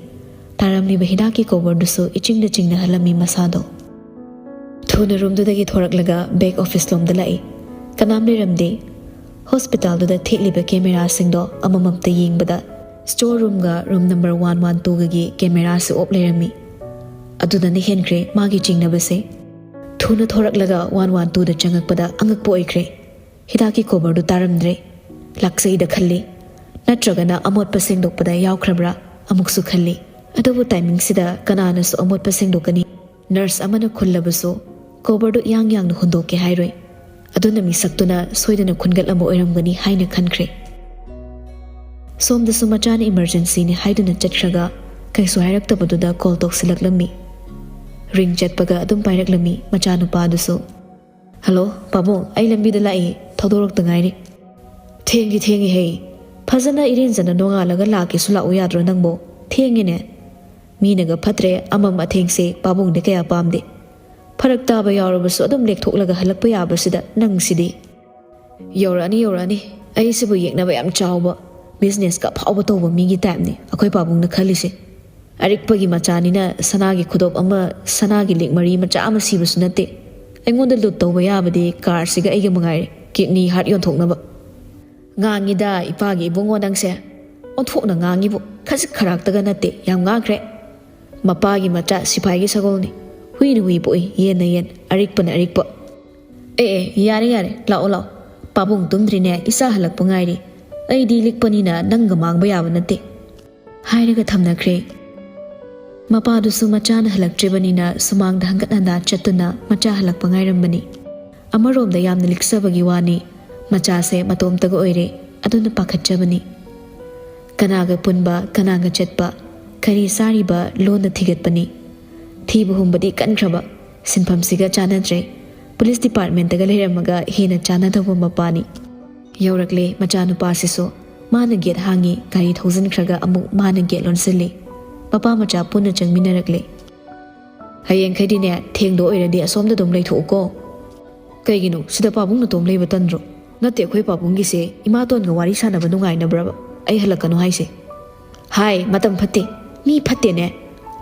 ꯇꯥꯔꯝꯂꯤꯕ ꯍꯤꯗꯥꯛꯀꯤ ꯀꯣꯕꯔꯗꯨꯁꯨ ꯏꯆꯤꯡꯗ ꯆꯤꯡꯅꯍꯜꯂꯝꯃꯤ ꯃꯁꯥꯗꯣ꯫ ꯊꯨꯅ ꯔꯨꯝꯗꯨꯗꯒꯤ ꯊꯣꯔꯛꯂꯒ ꯕꯦꯛ ꯑꯣꯐꯤꯁ ꯂꯣꯝꯗ ꯂꯥꯛꯏ꯫ ꯀꯅꯥꯝ ꯂꯩꯔꯝꯗꯦ꯫ ꯍꯣꯁꯄꯤꯇꯥꯜꯗꯨꯗ ꯊꯦꯠꯂꯤꯕ ꯀꯦꯃꯦꯔꯥꯁꯤꯡꯗꯣ ꯑꯃꯃꯝꯇ ꯌꯦꯡꯕꯗ ꯁ꯭ꯇꯣꯔ ꯔꯨꯝꯒ ꯔꯨꯝ ꯅꯝꯕꯔ ꯋꯥꯟ ꯋꯥꯟ ꯇꯨꯒꯒꯤ ꯀꯦꯃꯦꯔꯥꯁꯨ ꯑꯣꯞ ꯂꯩꯔꯝꯃꯤ꯫ ꯑꯗꯨꯗꯅ ꯍꯦꯟꯈ꯭ꯔꯦ ꯃꯥꯒꯤ ꯆꯤꯡꯅꯕꯁꯦ꯫ ꯊꯨꯅ ꯊꯣꯔꯛꯂꯒ ꯋꯥꯟ ꯋꯥꯟ ꯇꯨꯗ ꯆꯪꯉꯛꯄꯗ ꯑꯉꯛꯄ ꯑꯣꯏꯈ꯭ꯔꯦ꯫ ꯍꯤꯗꯥꯛꯀꯤ ꯀꯣꯕꯔꯗꯨ ꯇꯥꯔꯝꯗ꯭ꯔꯦ꯫ ꯂꯥꯛꯆꯩꯗ ꯈꯜꯂꯤ꯫ ꯅꯠꯇ꯭ꯔꯒꯅ ꯑꯃꯣꯠꯄ ꯁꯦꯡꯗꯣꯛꯄꯗ ꯌꯥꯎꯈ꯭ꯔꯕ꯭ꯔꯥ ꯑꯃꯨꯛꯁꯨ ꯈꯜꯂꯤ꯫ ꯑꯗꯨꯕꯨ ꯇꯥꯏꯃꯤꯡꯁꯤꯗ ꯀꯅꯥꯅꯁꯨ ꯑꯃꯣꯠꯄ ꯁꯦꯡꯗꯣꯛꯀꯅꯤ? ꯅꯔꯁ ꯑꯃꯅ ꯈꯨꯜꯂꯕꯁꯨ ꯀꯣꯕꯔꯗꯨ ꯏꯌꯥꯡ ꯌꯥꯡꯅ ꯍꯨꯟꯗꯣꯛꯀꯦ ꯍꯥꯏꯔꯣꯏ꯫ ꯑꯗꯨꯅ ꯃꯤꯁꯛꯇꯨꯅ ꯁꯣꯏꯗꯅ ꯈꯨꯟꯒꯠꯂꯝꯕ ꯑꯣꯏꯔꯝꯒꯅꯤ ꯍꯥꯏꯅ ꯈꯟꯈ꯭ꯔꯦ꯫ ꯁꯣꯝꯗꯁꯨ ꯃꯆꯥꯅ ꯏꯃꯔꯖꯦꯟꯁꯤꯅꯤ ꯍꯥꯏꯗꯨꯅ ꯆꯠꯈ꯭ꯔꯒ ꯀꯩꯁꯨ ꯍꯥꯏꯔꯛꯇꯕꯗꯨꯗ ꯀꯣꯜ ꯇꯧꯁꯤꯜꯂꯛꯂꯝꯃꯤ꯫ ꯔꯤꯡ ꯆꯠꯄꯒ ꯑꯗꯨꯝ ꯄꯥꯏꯔꯛꯂꯝꯃꯤ ꯃꯆꯥꯅꯨꯄꯥꯗꯨꯁꯨ꯫ "ꯍꯜꯂꯣ ꯄꯥꯕꯨꯡ, ꯑꯩ ꯂꯝꯕꯤꯗ ꯂꯥꯛꯏ, ꯊꯧꯗꯣꯔꯛꯇ ꯉꯥꯏꯔꯤ꯫" "ꯊꯦꯡꯗꯤ ꯊꯦꯡꯉꯤꯍꯦ, ꯐꯖꯅ ꯏꯔꯦꯟꯖꯅ ꯅꯣꯡꯉꯥꯜꯂꯒ ꯂꯥꯛꯀꯦꯁꯨ ꯂꯥꯛꯎ ꯌꯥꯗ꯭ꯔꯣ ꯅꯪꯕꯣ? ꯊꯦꯡꯉꯦꯅꯦ꯫" "ꯃꯤꯅꯒ ꯐꯠꯇ꯭ꯔꯦ, ꯑꯃꯝ ꯑꯊꯦꯡꯁꯦ ꯄꯥꯕꯨꯡꯗꯤ ꯀꯌꯥ ꯄꯥꯝꯗꯦ꯫ ꯐꯔꯛ ꯇꯥꯕ ꯌꯥꯎꯔꯕꯁꯨ ꯑꯗꯨꯝ ꯂꯦꯛꯊꯣꯛꯂꯒ ꯍꯜꯂꯛꯄ ꯌꯥꯕꯁꯤꯗ ꯅꯪꯁꯤꯗꯤ꯫" "ꯌꯧꯔꯛꯑꯅꯤ, ꯌꯧꯔꯛꯑꯅꯤ꯫ ꯑꯩꯁꯤꯕꯨ ꯌꯦꯛꯅꯕ ꯌꯥꯝ ꯆꯥꯎꯕ, ꯕꯤꯖꯤꯅꯦꯁꯀ ꯑꯐꯥꯎꯕ ꯇꯧꯕ ꯃꯤꯒꯤ ꯇꯥꯏꯞꯅꯤ ꯑꯩꯈꯣꯏ ꯄꯥꯕꯨꯡꯅ ꯈꯜꯂꯤꯁꯦ꯫ ꯑꯔꯤꯛꯄꯒꯤ ꯃꯆꯥꯅꯤꯅ ꯁꯅꯥꯒꯤ ꯈꯨꯗꯣꯞ ꯑꯃ, ꯁꯅꯥꯒꯤ ꯂꯤꯛ ꯃꯔꯤ ꯃꯆꯥ ꯑꯃ ꯁꯤꯕꯁꯨ ꯅꯠꯇꯦ꯫ ꯑꯩꯉꯣꯟꯗ ꯂꯨꯠ ꯇꯧꯕ ꯌꯥꯕꯗꯤ ꯀꯥꯔꯁꯤꯒ ꯑꯩꯒ ꯃꯉꯥꯏꯔꯦ, ꯀꯤꯗꯅꯤ ꯍꯥꯔꯠ ꯌꯣꯟꯊꯣꯛꯅꯕ꯫" "ꯉꯥꯡꯉꯤꯗ ꯏꯄꯥꯒꯤ ꯏꯕꯨꯡꯉꯣ ꯅꯪꯁꯦ, ꯑꯣꯟꯊꯣꯛꯅ ꯉꯥꯡꯉꯤꯕꯨ꯫ ꯈꯖꯤꯛ ꯈꯔꯥꯛꯇꯒ ꯅꯠꯇꯦ, ꯌꯥꯝ ꯉꯥꯡꯈ꯭ꯔꯦ꯫ ꯃꯄꯥꯒꯤ ꯃꯆꯥ ꯁꯤꯐꯥꯏꯒꯤ ꯁꯒꯣꯜꯅꯤ꯫ ꯍꯨꯏꯅ ꯍꯨꯏ ꯄꯣꯛꯏ, ꯌꯦꯟꯅ ꯌꯦꯟ, ꯑꯔꯤꯛꯄꯅ ꯑꯔꯤꯛꯄ꯫ ꯑꯦ ꯑꯦ, ꯌꯥꯔꯦ ꯌꯥꯔꯦ, ꯂꯥꯛꯑꯣ ꯂꯥꯛꯑꯣ꯫ ꯄꯥꯕꯨꯡ ꯇꯨꯝꯗ꯭ꯔꯤꯅꯦ, ꯏꯆꯥ ꯍꯜꯂꯛꯄ ꯉꯥꯏꯔꯤ꯫ ꯑꯩꯗꯤ ꯂꯤꯛꯄꯅꯤꯅ ꯅꯪꯒ ꯃꯥꯡꯕ ꯌꯥꯕ ꯅꯠꯇꯦ꯫ ꯍꯥꯏꯔꯒ ꯊꯝꯅꯈ꯭ꯔꯦ꯫ ꯃꯄꯥꯗꯨꯁꯨ ꯃꯆꯥꯅ ꯍꯜꯂꯛꯇ꯭ꯔꯤꯕꯅꯤꯅ ꯁꯨꯃꯥꯡꯗ ꯍꯪꯒꯠ ꯍꯟꯗꯥ ꯆꯠꯇꯨꯅ ꯃꯆꯥ ꯍꯜꯂꯛꯄ ꯉꯥꯏꯔꯝꯕꯅꯤ꯫ ꯑꯃꯔꯣꯝꯗ ꯌꯥꯝꯅ ꯂꯤꯛꯆꯕꯒꯤ ꯋꯥꯅꯤ, ꯃꯆꯥꯁꯦ ꯃꯇꯣꯝꯇꯒ ꯑꯣꯏꯔꯦ, ꯑꯗꯨꯅ ꯄꯥꯈꯠꯆꯕꯅꯤ꯫ ꯀꯅꯥꯒ ꯄꯨꯟꯕ, ꯀꯅꯥꯒ ꯆꯠꯄ, ꯀꯔꯤ ꯆꯥꯔꯤꯕ, ꯂꯣꯟꯅ ꯊꯤꯒꯠꯄꯅꯤ꯫ ꯊꯤꯕ ꯍꯨꯝꯕꯗꯤ ꯀꯟꯈ꯭ꯔꯕ, ꯁꯤꯟꯐꯝꯁꯤꯒ ꯆꯥꯟꯅꯗ꯭ꯔꯦ꯫ ꯄꯨꯂꯤꯁ ꯗꯤꯄꯥꯔꯠꯃꯦꯟꯇꯒ ꯂꯩꯔꯝꯃꯒ ꯍꯦꯟꯅ ꯆꯥꯟꯅꯗꯧꯕ ꯃꯄꯥꯅꯤ꯫ ꯌꯧꯔꯛꯂꯦ ꯃꯆꯥꯅꯨꯄꯥꯁꯤꯁꯨ꯫ ꯃꯥꯅ ꯒꯦꯠ ꯍꯥꯡꯉꯤ, ꯒꯥꯔꯤ ꯊꯧꯖꯤꯟꯈ꯭ꯔꯒ ꯑꯃꯨꯛ ꯃꯥꯅ ꯒꯦꯠ ꯂꯣꯟꯁꯤꯜꯂꯤ꯫ ꯃꯄꯥ ꯃꯆꯥ ꯄꯨꯟꯅ ꯆꯪꯃꯤꯟꯅꯔꯛꯂꯦ꯫ "ꯍꯌꯦꯡꯈꯩꯗꯤꯅꯦ, ꯊꯦꯡꯗꯣ ꯑꯣꯏꯔꯗꯤ ꯑꯁꯣꯝꯗ ꯑꯗꯨꯝ ꯂꯩꯊꯣꯛꯎꯀꯣ꯫" "ꯀꯩꯒꯤꯅꯣ, ꯁꯤꯗ ꯄꯥꯕꯨꯡ ꯅꯇꯣꯝ ꯂꯩꯕ ꯇꯟꯗ꯭ꯔꯣ?" "ꯅꯠꯇꯦ, ꯑꯩꯈꯣꯏ ꯄꯥꯕꯨꯡꯒꯤꯁꯦ ꯏꯃꯥꯇꯣꯟꯒ ꯋꯥꯔꯤ ꯁꯥꯟꯅꯕ ꯅꯨꯡꯉꯥꯏꯅꯕ꯭ꯔꯕ ꯑꯩ ꯍꯜꯂꯛꯀꯅꯨ ꯍꯥꯏꯁꯦ?" "ꯍꯥꯏ, ꯃꯇꯝ ꯐꯠꯇꯦ꯫ ꯃꯤ ꯐꯠꯇꯦꯅꯦ꯫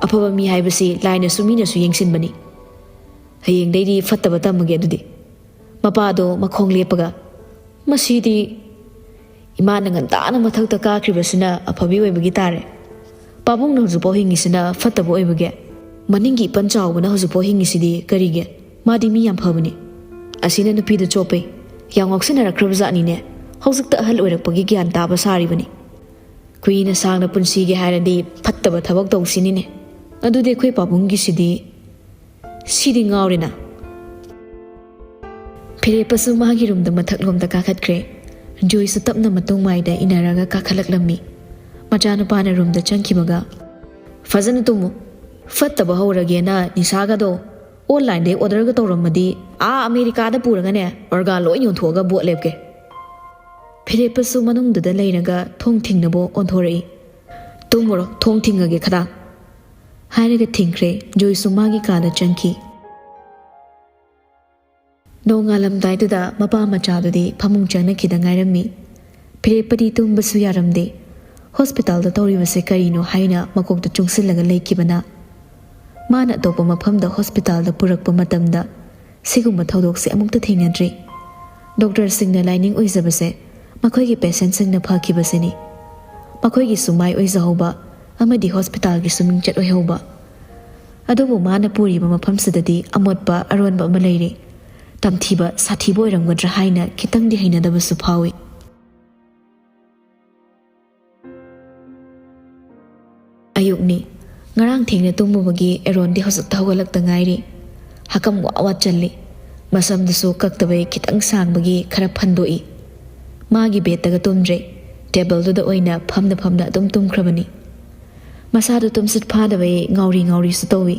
ꯑꯐꯕ ꯃꯤ ꯍꯥꯏꯕꯁꯤ ꯂꯥꯏꯅꯁꯨ ꯃꯤꯅꯁꯨ ꯌꯦꯡꯁꯤꯟꯕꯅꯤ꯫ ꯍꯌꯦꯡꯗꯩꯗꯤ ꯐꯠꯇꯕ ꯇꯝꯃꯒꯦ ꯑꯗꯨꯗꯤ꯫" ꯃꯄꯥꯗꯣ ꯃꯈꯣꯡ ꯂꯦꯞꯄꯒ, "ꯃꯁꯤꯗꯤ ꯏꯃꯥꯅ ꯉꯟꯇꯥꯅ ꯃꯊꯛꯇ ꯀꯥꯈ꯭ꯔꯤꯕꯁꯤꯅ ꯑꯐꯕꯤ ꯑꯣꯏꯕꯒꯤ ꯇꯥꯔꯦ꯫ ꯄꯥꯕꯨꯡꯅ ꯍꯧꯖꯤꯛꯐꯥꯎ ꯍꯤꯡꯉꯤꯁꯤꯅ ꯐꯠꯇꯕ ꯑꯣꯏꯕꯒꯤ꯫ ꯃꯅꯤꯡꯒꯤ ꯏꯄꯟ ꯆꯥꯎꯕꯅ ꯍꯧꯖꯤꯛꯐꯥꯎ ꯍꯤꯡꯉꯤꯁꯤꯗꯤ ꯀꯔꯤꯒꯤ? ꯃꯥꯗꯤ ꯃꯤ ꯌꯥꯝ ꯐꯕꯅꯤ꯫" "ꯑꯁꯤꯅ ꯅꯨꯄꯤꯗ ꯆꯣꯞꯄꯦ꯫ ꯌꯥꯝ ꯉꯥꯎꯁꯤꯟꯅꯔꯛꯈ꯭ꯔꯕ ꯖꯥꯠꯅꯤꯅꯦ꯫ ꯍꯧꯖꯤꯛꯇ ꯑꯍꯜ ꯑꯣꯏꯔꯛꯄꯒꯤ ꯒ꯭ꯌꯥꯟ ꯇꯥꯕ ꯁꯥꯔꯤꯕꯅꯤ꯫ ꯀꯨꯏꯅ ꯁꯥꯡꯅ ꯄꯨꯟꯁꯤꯒꯦ ꯍꯥꯏꯔꯗꯤ ꯐꯠꯇꯕ ꯊꯕꯛ ꯇꯧꯁꯤꯅꯤꯅꯦ꯫ ꯑꯗꯨꯗꯤ ꯑꯩꯈꯣꯏ ꯄꯥꯕꯨꯡꯒꯤꯁꯤꯗꯤ, ꯁꯤꯗꯤ ꯉꯥꯎꯔꯦꯅ꯫" ꯐꯤꯔꯦꯞꯄꯁꯨ ꯃꯥꯒꯤ ꯔꯨꯝꯗ ꯃꯊꯛꯂꯣꯝꯗ ꯀꯥꯈꯠꯈ꯭ꯔꯦ꯫ ꯖꯣꯏꯁꯨ ꯇꯞꯅ ꯃꯇꯨꯡ ꯃꯥꯏꯗ ꯏꯟꯅꯔꯒ ꯀꯥꯈꯠꯂꯛꯂꯝꯃꯤ꯫ ꯃꯆꯥꯅꯨꯄꯥꯅ ꯔꯨꯝꯗ ꯆꯪꯈꯤꯕꯒ, "ꯐꯖꯅ ꯇꯨꯝꯃꯨ꯫ ꯐꯠꯇꯕ ꯍꯧꯔꯒꯦꯅ ꯅꯤꯁꯥꯒꯗꯣ ꯑꯣꯟꯂꯥꯏꯟꯗꯩ ꯑꯣꯔꯗꯔꯒ ꯇꯧꯔꯝꯃꯗꯤ ꯑꯥ ꯑꯃꯦꯔꯤꯀꯥꯗ ꯄꯨꯔꯒꯅꯦ ꯑꯣꯔꯒꯥꯟ ꯂꯣꯏ ꯌꯣꯟꯊꯣꯛꯑꯒ ꯕꯣꯠ ꯂꯦꯞꯀꯦ꯫" ꯐꯤꯔꯦꯞꯄꯁꯨ ꯃꯅꯨꯡꯗꯨꯗ ꯂꯩꯔꯒ ꯊꯣꯡ ꯊꯤꯡꯅꯕ ꯑꯣꯟꯊꯣꯔꯛꯏ꯫ "ꯇꯨꯝꯃꯨꯔꯣ, ꯊꯣꯡ ꯊꯤꯡꯉꯒꯦ ꯈꯗꯥꯡ꯫" ꯍꯥꯏꯔꯒ ꯊꯤꯡꯈ꯭ꯔꯦ꯫ ꯖꯣꯏꯁꯨ ꯃꯥꯒꯤ ꯀꯥꯗ ꯆꯪꯈꯤ꯫ ꯅꯣꯡꯉꯥꯜꯂꯝꯗꯥꯏꯗꯨꯗ ꯃꯄꯥ ꯃꯆꯥꯗꯨꯗꯤ ꯐꯃꯨꯡ ꯆꯪꯅꯈꯤꯗ ꯉꯥꯏꯔꯝꯃꯤ꯫ ꯐꯤꯔꯦꯞꯄꯗꯤ ꯇꯨꯝꯕꯁꯨ ꯌꯥꯔꯝꯗꯦ꯫ ꯍꯣꯁꯄꯤꯇꯥꯜꯗ ꯇꯧꯔꯤꯕꯁꯦ ꯀꯔꯤꯅꯣ ꯍꯥꯏꯅ ꯃꯀꯣꯛꯇ ꯆꯨꯡꯁꯤꯜꯂꯒ ꯂꯩꯈꯤꯕꯅ꯫ ꯃꯥꯅ ꯑꯇꯣꯞꯄ ꯃꯐꯝꯗ ꯍꯣꯁꯄꯤꯇꯥꯜꯗ ꯄꯨꯔꯛꯄ ꯃꯇꯝꯗ ꯁꯤꯒꯨꯝꯕ ꯊꯧꯗꯣꯛꯁꯦ ꯑꯃꯨꯛꯇ ꯊꯦꯡꯅꯗ꯭ꯔꯤ꯫ ꯗꯣꯛꯇꯔꯁꯤꯡꯅ ꯂꯥꯏꯅꯤꯡ ꯑꯣꯏꯖꯕꯁꯦ ꯃꯈꯣꯏꯒꯤ ꯄꯦꯁꯦꯟꯁꯤꯡꯅ ꯐꯈꯤꯕꯁꯤꯅꯤ꯫ ꯃꯈꯣꯏꯒꯤꯁꯨ ꯃꯥꯏ ꯑꯣꯏꯖꯍꯧꯕ ꯑꯃꯗꯤ ꯍꯣꯁꯄꯤꯇꯥꯜꯒꯤꯁꯨ ꯃꯤꯡꯆꯠ ꯑꯣꯏꯍꯧꯕ꯫ ꯑꯗꯨꯕꯨ ꯃꯥꯅ ꯄꯨꯔꯤꯕ ꯃꯐꯝꯁꯤꯗꯗꯤ ꯑꯃꯣꯠꯄ ꯑꯔꯣꯟꯕ ꯑꯃ ꯂꯩꯔꯤ꯫ ꯇꯝꯊꯤꯕ ꯁꯥꯊꯤꯕ ꯑꯣꯏꯔꯝꯒꯗ꯭ꯔꯥ ꯍꯥꯏꯅ ꯈꯤꯇꯪꯗꯤ ꯍꯩꯅꯗꯕꯁꯨ ꯐꯥꯎꯏ꯫ ꯑꯌꯨꯛꯅꯤ꯫ ꯉꯔꯥꯡ ꯊꯦꯡꯅ ꯇꯨꯝꯃꯨꯕꯒꯤ ꯑꯦꯔꯣꯟꯗꯤ ꯍꯧꯖꯤꯛꯇ ꯍꯧꯒꯠꯂꯛꯇ ꯉꯥꯏꯔꯤ꯫ ꯍꯀꯝ ꯋꯥ ꯋꯥ ꯆꯜꯂꯤ꯫ ꯃꯁꯝꯗꯨꯁꯨ ꯀꯛꯇꯕꯩ ꯈꯤꯇꯪ ꯁꯥꯡꯕꯒꯤ ꯈꯔ ꯐꯟꯗꯣꯛꯏ꯫ ꯃꯥꯒꯤ ꯕꯦꯗꯇꯒ ꯇꯨꯝꯗ꯭ꯔꯦ, ꯇꯦꯕꯜꯗꯨꯗ ꯑꯣꯏꯅ ꯐꯝꯅ ꯐꯝꯅ ꯑꯗꯨꯝ ꯇꯨꯝꯈ꯭ꯔꯕꯅꯤ꯫ ꯃꯁꯥꯗꯨ ꯇꯨꯝꯁꯤꯠ ꯐꯥꯗꯕꯩ ꯉꯥꯎꯔꯤ ꯉꯥꯎꯔꯤꯁꯨ ꯇꯧꯏ꯫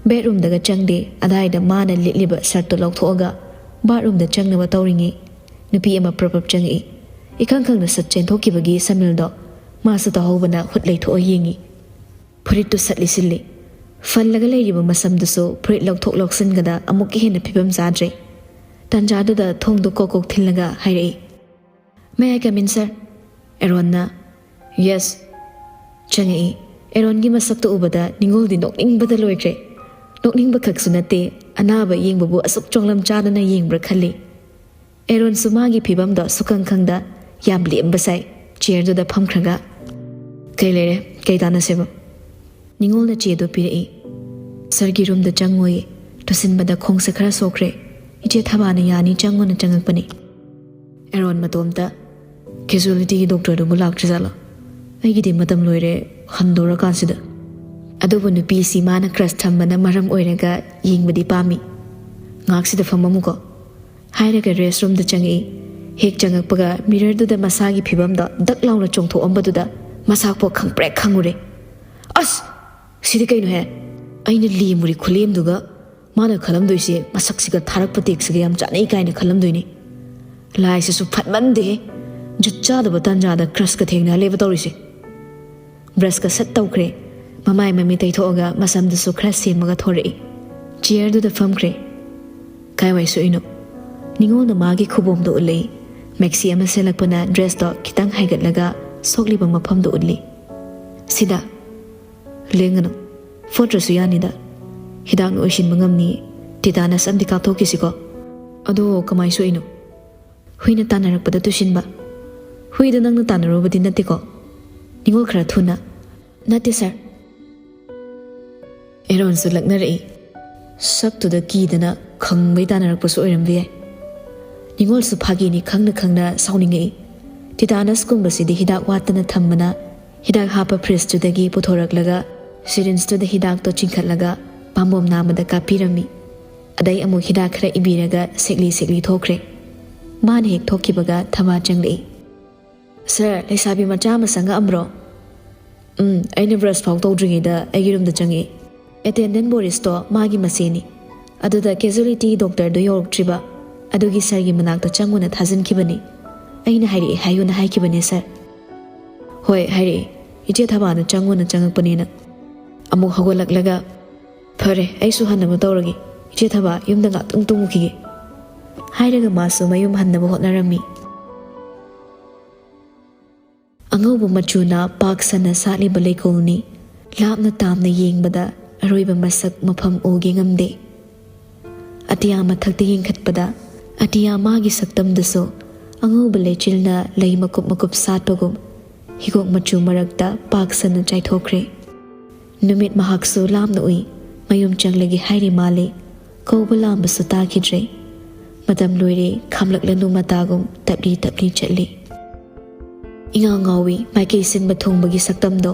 ꯕꯦꯗꯔꯨꯝꯗꯒ ꯆꯪꯗꯦ, ꯑꯗꯥꯏꯗ ꯃꯥꯅ ꯂꯤꯠꯂꯤꯕ ꯁꯔꯠꯇꯨ ꯂꯧꯊꯣꯛꯑꯒ ꯕꯥꯠꯔꯨꯝꯗ ꯆꯪꯅꯕ ꯇꯧꯔꯤꯉꯩ ꯅꯨꯄꯤ ꯑꯃ ꯄ꯭ꯔꯞ ꯄ꯭ꯔꯞ ꯆꯪꯉꯛꯏ꯫ ꯏꯈꯪ ꯈꯪꯅ ꯁꯠ ꯆꯦꯟꯊꯣꯛꯈꯤꯕꯒꯤ ꯁꯃꯤꯜꯗꯣ ꯃꯥꯁꯨ ꯇꯥꯍꯧꯕꯅ ꯍꯨꯠ ꯂꯩꯊꯣꯛꯑ ꯌꯦꯡꯉꯤ꯫ ꯐꯨꯔꯤꯠꯇꯨ ꯁꯠ ꯂꯤꯠꯁꯤꯜꯂꯤ꯫ ꯐꯜꯂꯒ ꯂꯩꯔꯤꯕ ꯃꯁꯝꯗꯨꯁꯨ ꯐꯨꯔꯤꯠ ꯂꯧꯊꯣꯛ ꯂꯧꯁꯤꯟꯒꯗ ꯑꯃꯨꯛꯀ ꯍꯦꯟꯅ ꯐꯤꯕꯝ ꯆꯥꯗ꯭ꯔꯦ꯫ ꯇꯥꯟꯖꯥꯗꯨꯗ ꯊꯣꯡꯗꯨ ꯀꯣꯛ ꯀꯣꯛ ꯊꯤꯜꯂꯒ ꯍꯥꯏꯔꯛꯏ, "May I come in, sir?" ꯑꯦꯔꯣꯟꯅ, "Yes." ꯆꯪꯉꯛꯏ꯫ ꯑꯦꯔꯣꯟꯒꯤ ꯃꯁꯛꯇꯨ ꯎꯕꯗ ꯅꯤꯡꯉꯣꯜꯗꯤ ꯅꯣꯛꯅꯤꯡꯕꯗ ꯂꯣꯏꯈ꯭ꯔꯦ꯫ ꯅꯣꯛꯅꯤꯡꯕ ꯈꯛꯁꯨ ꯅꯠꯇꯦ, ꯑꯅꯥꯕ ꯌꯦꯡꯕꯕꯨ ꯑꯁꯨꯛ ꯆꯣꯡꯂꯝ ꯆꯥꯗꯅ ꯌꯦꯡꯕ꯭ꯔꯥ ꯈꯜꯂꯤ꯫ ꯑꯦꯔꯣꯟꯁꯨ ꯃꯥꯒꯤ ꯐꯤꯕꯝꯗꯣ ꯁꯨꯈꯪ ꯈꯪꯗ ꯌꯥꯝ ꯂꯦꯝꯕ ꯁꯥꯏ꯫ ꯆꯤꯌꯔꯗꯨꯗ ꯐꯝꯈ꯭ꯔꯒ, "ꯀꯩ ꯂꯩꯔꯦ? ꯀꯩ ꯇꯥꯟꯅꯁꯦꯕ?" ꯅꯤꯡꯉꯣꯜꯅ ꯆꯦꯗꯨ ꯄꯤꯔꯛꯏ꯫ "ꯁꯔꯒꯤ ꯔꯨꯝꯗ ꯆꯪꯉꯣꯌꯦ꯫ ꯇꯨꯁꯤꯟꯕꯗ ꯈꯣꯡꯁꯦ ꯈꯔ ꯁꯣꯛꯈ꯭ꯔꯦ꯫ ꯏꯆꯦ ꯊꯕꯥꯅ ꯌꯥꯅꯤ, ꯆꯪꯉꯣꯅ ꯆꯪꯉꯛꯄꯅꯤ꯫" ꯑꯦꯔꯣꯟ ꯃꯇꯣꯝꯇ, "ꯀꯦꯖꯨꯋꯦꯂꯤꯇꯤꯒꯤ ꯗꯣꯛꯇꯔꯗꯨꯕꯨ ꯂꯥꯛꯇ꯭ꯔꯤꯖꯥꯠꯂꯣ? ꯑꯩꯒꯤꯗꯤ ꯃꯇꯝ ꯂꯣꯏꯔꯦ, ꯍꯟꯗꯣꯔꯀꯥꯟꯁꯤꯗ꯫ ꯑꯗꯨꯕꯨ ꯅꯨꯄꯤꯁꯤ ꯃꯥꯅ ꯀ꯭ꯔꯁ ꯊꯝꯕꯅ ꯃꯔꯝ ꯑꯣꯏꯔꯒ ꯌꯦꯡꯕꯗꯤ ꯄꯥꯝꯃꯤ꯫ ꯉꯥꯏꯍꯥꯛꯁꯤꯗ ꯐꯝꯃꯝꯃꯨꯀꯣ꯫" ꯍꯥꯏꯔꯒ ꯔꯦꯁ ꯔꯨꯝꯗ ꯆꯪꯉꯛꯏ꯫ ꯍꯦꯛ ꯆꯪꯉꯛꯄꯒ ꯃꯤꯔꯔꯗꯨꯗ ꯃꯁꯥꯒꯤ ꯐꯤꯕꯝꯗꯣ ꯗꯛ ꯂꯥꯎꯅ ꯆꯣꯡꯊꯣꯛꯑꯝꯕꯗꯨꯗ ꯃꯁꯥ ꯄꯣꯛ ꯈꯪꯄ꯭ꯔꯦꯛ ꯈꯪꯉꯨꯔꯦ꯫ "ꯑꯁ! ꯁꯤꯗꯤ ꯀꯩꯅꯣꯍꯦ? ꯑꯩꯅ ꯂꯦꯝꯃꯨꯔꯤ ꯈꯨꯂꯦꯝꯗꯨꯒ ꯃꯥꯅ ꯈꯜꯂꯝꯗꯣꯏꯁꯦ ꯃꯁꯛꯁꯤꯒ ꯊꯥꯔꯛꯄ ꯇꯦꯛꯁꯤꯒ ꯌꯥꯝ ꯆꯥꯅꯩ ꯀꯥꯏꯅ ꯈꯜꯂꯝꯗꯣꯏꯅꯤ꯫ ꯂꯥꯏꯁꯤꯁꯨ ꯐꯠꯃꯟꯗꯦꯍꯦ꯫ ꯖꯨꯠ ꯆꯥꯗꯕ ꯇꯥꯟꯖꯥꯗ ꯀ꯭ꯔꯁꯀ ꯊꯦꯡꯅꯍꯜꯂꯦꯕ ꯇꯧꯔꯤꯁꯦ꯫" ꯕ꯭ꯔꯁꯀ ꯁꯠ ꯇꯧꯈ꯭ꯔꯦ꯫ ꯃꯃꯥꯏ ꯃꯃꯤꯠ ꯇꯩꯊꯣꯛꯑꯒ ꯃꯁꯝꯗꯨꯁꯨ ꯈꯔ ꯁꯦꯝꯃꯒ ꯊꯣꯔꯛꯏ꯫ ꯆꯤꯌꯔꯗꯨꯗ ꯐꯝꯈ꯭ꯔꯦ꯫ "ꯀꯥꯏꯋꯥꯏ ꯁꯣꯛꯏꯅꯣ?" ꯅꯤꯉꯣꯜꯅ ꯃꯥꯒꯤ ꯈꯨꯕꯣꯝꯗꯣ ꯎꯠꯂꯛꯏ꯫ ꯃꯦꯛꯁꯤ ꯑꯃ ꯁꯦꯠꯂꯛꯄꯅ ꯗ꯭ꯔꯦꯁꯇꯣ ꯈꯤꯇꯪ ꯍꯥꯏꯒꯠꯂꯒ ꯁꯣꯛꯂꯤꯕ ꯃꯐꯝꯗꯣ ꯎꯠꯂꯤ꯫ "ꯁꯤꯗ꯫ ꯂꯦꯡꯒꯅꯨ꯫ ꯐꯣꯠꯇ꯭ꯔꯁꯨ ꯌꯥꯅꯤꯗ꯫ ꯍꯤꯗꯥꯛꯅ ꯑꯣꯏꯁꯤꯟꯕ ꯉꯝꯅꯤ꯫ ꯇꯤꯇꯥꯅꯁ ꯑꯃꯗꯤ ꯀꯥꯞꯊꯣꯛꯈꯤꯁꯤꯀꯣ꯫" "ꯑꯗꯣ ꯀꯃꯥꯏ ꯁꯣꯛꯏꯅꯣ?" "ꯍꯨꯏꯅ ꯇꯥꯟꯅꯔꯛꯄꯗ ꯇꯨꯁꯤꯟꯕ꯫" "ꯍꯨꯏꯗꯣ ꯅꯪꯅ ꯇꯥꯟꯅꯔꯨꯕꯗꯤ ꯅꯠꯇꯦꯀꯣ?" ꯅꯤꯉꯣꯜ ꯈꯔ ꯊꯨꯅ, "ꯅꯠꯇꯦ ꯁꯥꯔ"꯫ ꯑꯦꯔꯣꯟꯁꯨ ꯂꯛꯅꯔꯛꯏ꯫ ꯁꯛꯇꯨꯗ ꯀꯤꯗꯅ ꯈꯪꯕꯩ ꯇꯥꯟꯅꯔꯛꯄꯁꯨ ꯑꯣꯏꯔꯝꯕ ꯌꯥꯏ꯫ ꯅꯤꯉꯣꯜꯁꯨ ꯐꯥꯒꯤꯅꯤ ꯈꯪꯅ ꯈꯪꯅ ꯁꯥꯎꯅꯤꯡꯉꯛꯏ꯫ ꯇꯤꯇꯥꯅꯁꯀꯨꯝꯕꯁꯤꯗꯤ ꯍꯤꯗꯥꯛ ꯋꯥꯠꯇꯅ ꯊꯝꯕꯅ ꯍꯤꯗꯥꯛ ꯍꯥꯞꯄ ꯐ꯭ꯔꯤꯖꯇꯨꯗꯒꯤ ꯄꯨꯊꯣꯔꯛꯂꯒ ꯁꯤꯔꯤꯟꯖꯇꯨꯗ ꯍꯤꯗꯥꯛꯇꯣ ꯆꯤꯡꯈꯠꯂꯒ ꯄꯥꯝꯕꯣꯝ ꯅꯥꯝꯃꯗ ꯀꯥꯞꯄꯤꯔꯝꯃꯤ꯫ ꯑꯗꯩ ꯑꯃꯨꯛ ꯍꯤꯗꯥꯛ ꯈꯔ ꯏꯕꯤꯔꯒ ꯁꯦꯛꯂꯤ ꯁꯦꯛꯂꯤ ꯊꯣꯛꯈ꯭ꯔꯦ꯫ ꯃꯥꯅ ꯍꯦꯛ ꯊꯣꯛꯈꯤꯕꯒ ꯊꯕꯥ ꯆꯪꯂꯛꯏ꯫ "ꯁꯥꯔ, ꯂꯩꯁꯥꯕꯤ ꯃꯆꯥ ꯑꯃ ꯆꯪꯉꯛꯑꯝꯕ꯭ꯔꯣ?" "ꯎꯝ, ꯑꯩꯅ ꯕ꯭ꯔꯁ ꯐꯥꯎ ꯇꯧꯗ꯭ꯔꯤꯉꯩꯗ ꯑꯩꯒꯤ ꯔꯨꯝꯗ ꯆꯪꯉꯛꯏ꯫ ꯑꯦꯇꯦꯟꯗꯦꯟ ꯕꯣꯔꯤꯁꯇꯣ ꯃꯥꯒꯤ ꯃꯆꯦꯅꯤ꯫ ꯑꯗꯨꯗ ꯀꯦꯖꯨꯋꯦꯂꯤꯇꯤ ꯗꯣꯛꯇꯔꯗꯣ ꯌꯧꯔꯛꯇ꯭ꯔꯤꯕ, ꯑꯗꯨꯒꯤ ꯁꯥꯔꯒꯤ ꯃꯅꯥꯛꯇ ꯆꯪꯉꯨꯅ ꯊꯥꯖꯤꯟꯈꯤꯕꯅꯤ꯫ ꯑꯩꯅ ꯍꯥꯏꯔꯛꯑꯦ ꯍꯥꯏꯌꯨꯅ ꯍꯥꯏꯈꯤꯕꯅꯦ ꯁꯥꯔ"꯫ "ꯍꯣꯏ, ꯍꯥꯏꯔꯛꯑꯦ꯫ ꯏꯆꯦ ꯊꯕꯥꯅ ꯆꯪꯉꯨꯅ ꯆꯪꯉꯛꯄꯅꯦꯅ"꯫ ꯑꯃꯨꯛ ꯍꯧꯒꯠꯂꯛꯂꯒ, "ꯐꯔꯦ, ꯑꯩꯁꯨ ꯍꯟꯅꯕ ꯇꯧꯔꯒꯦ꯫ ꯏꯆꯦ ꯊꯕꯥ, ꯌꯨꯝꯗ ꯉꯥꯛꯇꯪ ꯇꯨꯝꯃꯨꯈꯤꯒꯦ"꯫ ꯍꯥꯏꯔꯒ ꯃꯥꯁꯨ ꯃꯌꯨꯝ ꯍꯟꯅꯕ ꯍꯣꯠꯅꯔꯝꯃꯤ꯫ ꯑꯉꯧꯕ ꯃꯆꯨꯅ ꯄꯥꯛ ꯁꯟꯅ ꯁꯥꯠꯂꯤꯕ ꯂꯩꯀꯣꯜꯅꯤ꯫ ꯂꯥꯞꯅ ꯇꯥꯝꯅ ꯌꯦꯡꯕꯗ ꯑꯔꯣꯏꯕ ꯃꯁꯛ ꯃꯐꯝ ꯎꯒꯦ ꯉꯝꯗꯦ꯫ ꯑꯇꯤꯌꯥ ꯃꯊꯛꯇ ꯌꯦꯡꯈꯠꯄꯗ ꯑꯇꯤꯌꯥ ꯃꯥꯒꯤ ꯁꯛꯇꯝꯗꯁꯨ ꯑꯉꯧꯕ ꯂꯩꯆꯤꯜꯅ ꯂꯩ ꯃꯀꯨꯞ ꯃꯀꯨꯞ ꯁꯥꯠꯄꯒꯨꯝ ꯍꯤꯒꯣꯛ ꯃꯆꯨ ꯃꯔꯛꯇ ꯄꯥꯛ ꯁꯟꯅ ꯆꯥꯏꯊꯣꯛꯈ꯭ꯔꯦ꯫ ꯅꯨꯃꯤꯠ ꯃꯍꯥꯛꯁꯨ ꯂꯥꯞꯅ ꯎꯏ꯫ ꯃꯌꯨꯝ ꯆꯪꯂꯒꯦ ꯍꯥꯏꯔꯤ ꯃꯥꯜꯂꯤ꯫ ꯀꯧꯕ ꯂꯥꯝꯕꯁꯨ ꯇꯥꯈꯤꯗ꯭ꯔꯦ꯫ ꯃꯇꯝ ꯂꯣꯏꯔꯦ, ꯈꯥꯝꯂꯛꯂꯅꯨ ꯃꯇꯥꯒꯨꯝ ꯇꯞꯂꯤ ꯇꯞꯂꯤ ꯆꯠꯂꯤ꯫ ꯏꯉꯥꯎ ꯉꯥꯎꯏ, ꯃꯥꯏꯀꯩ ꯁꯤꯟꯕ ꯊꯨꯡꯕꯒꯤ ꯁꯛꯇꯝꯗꯣ꯫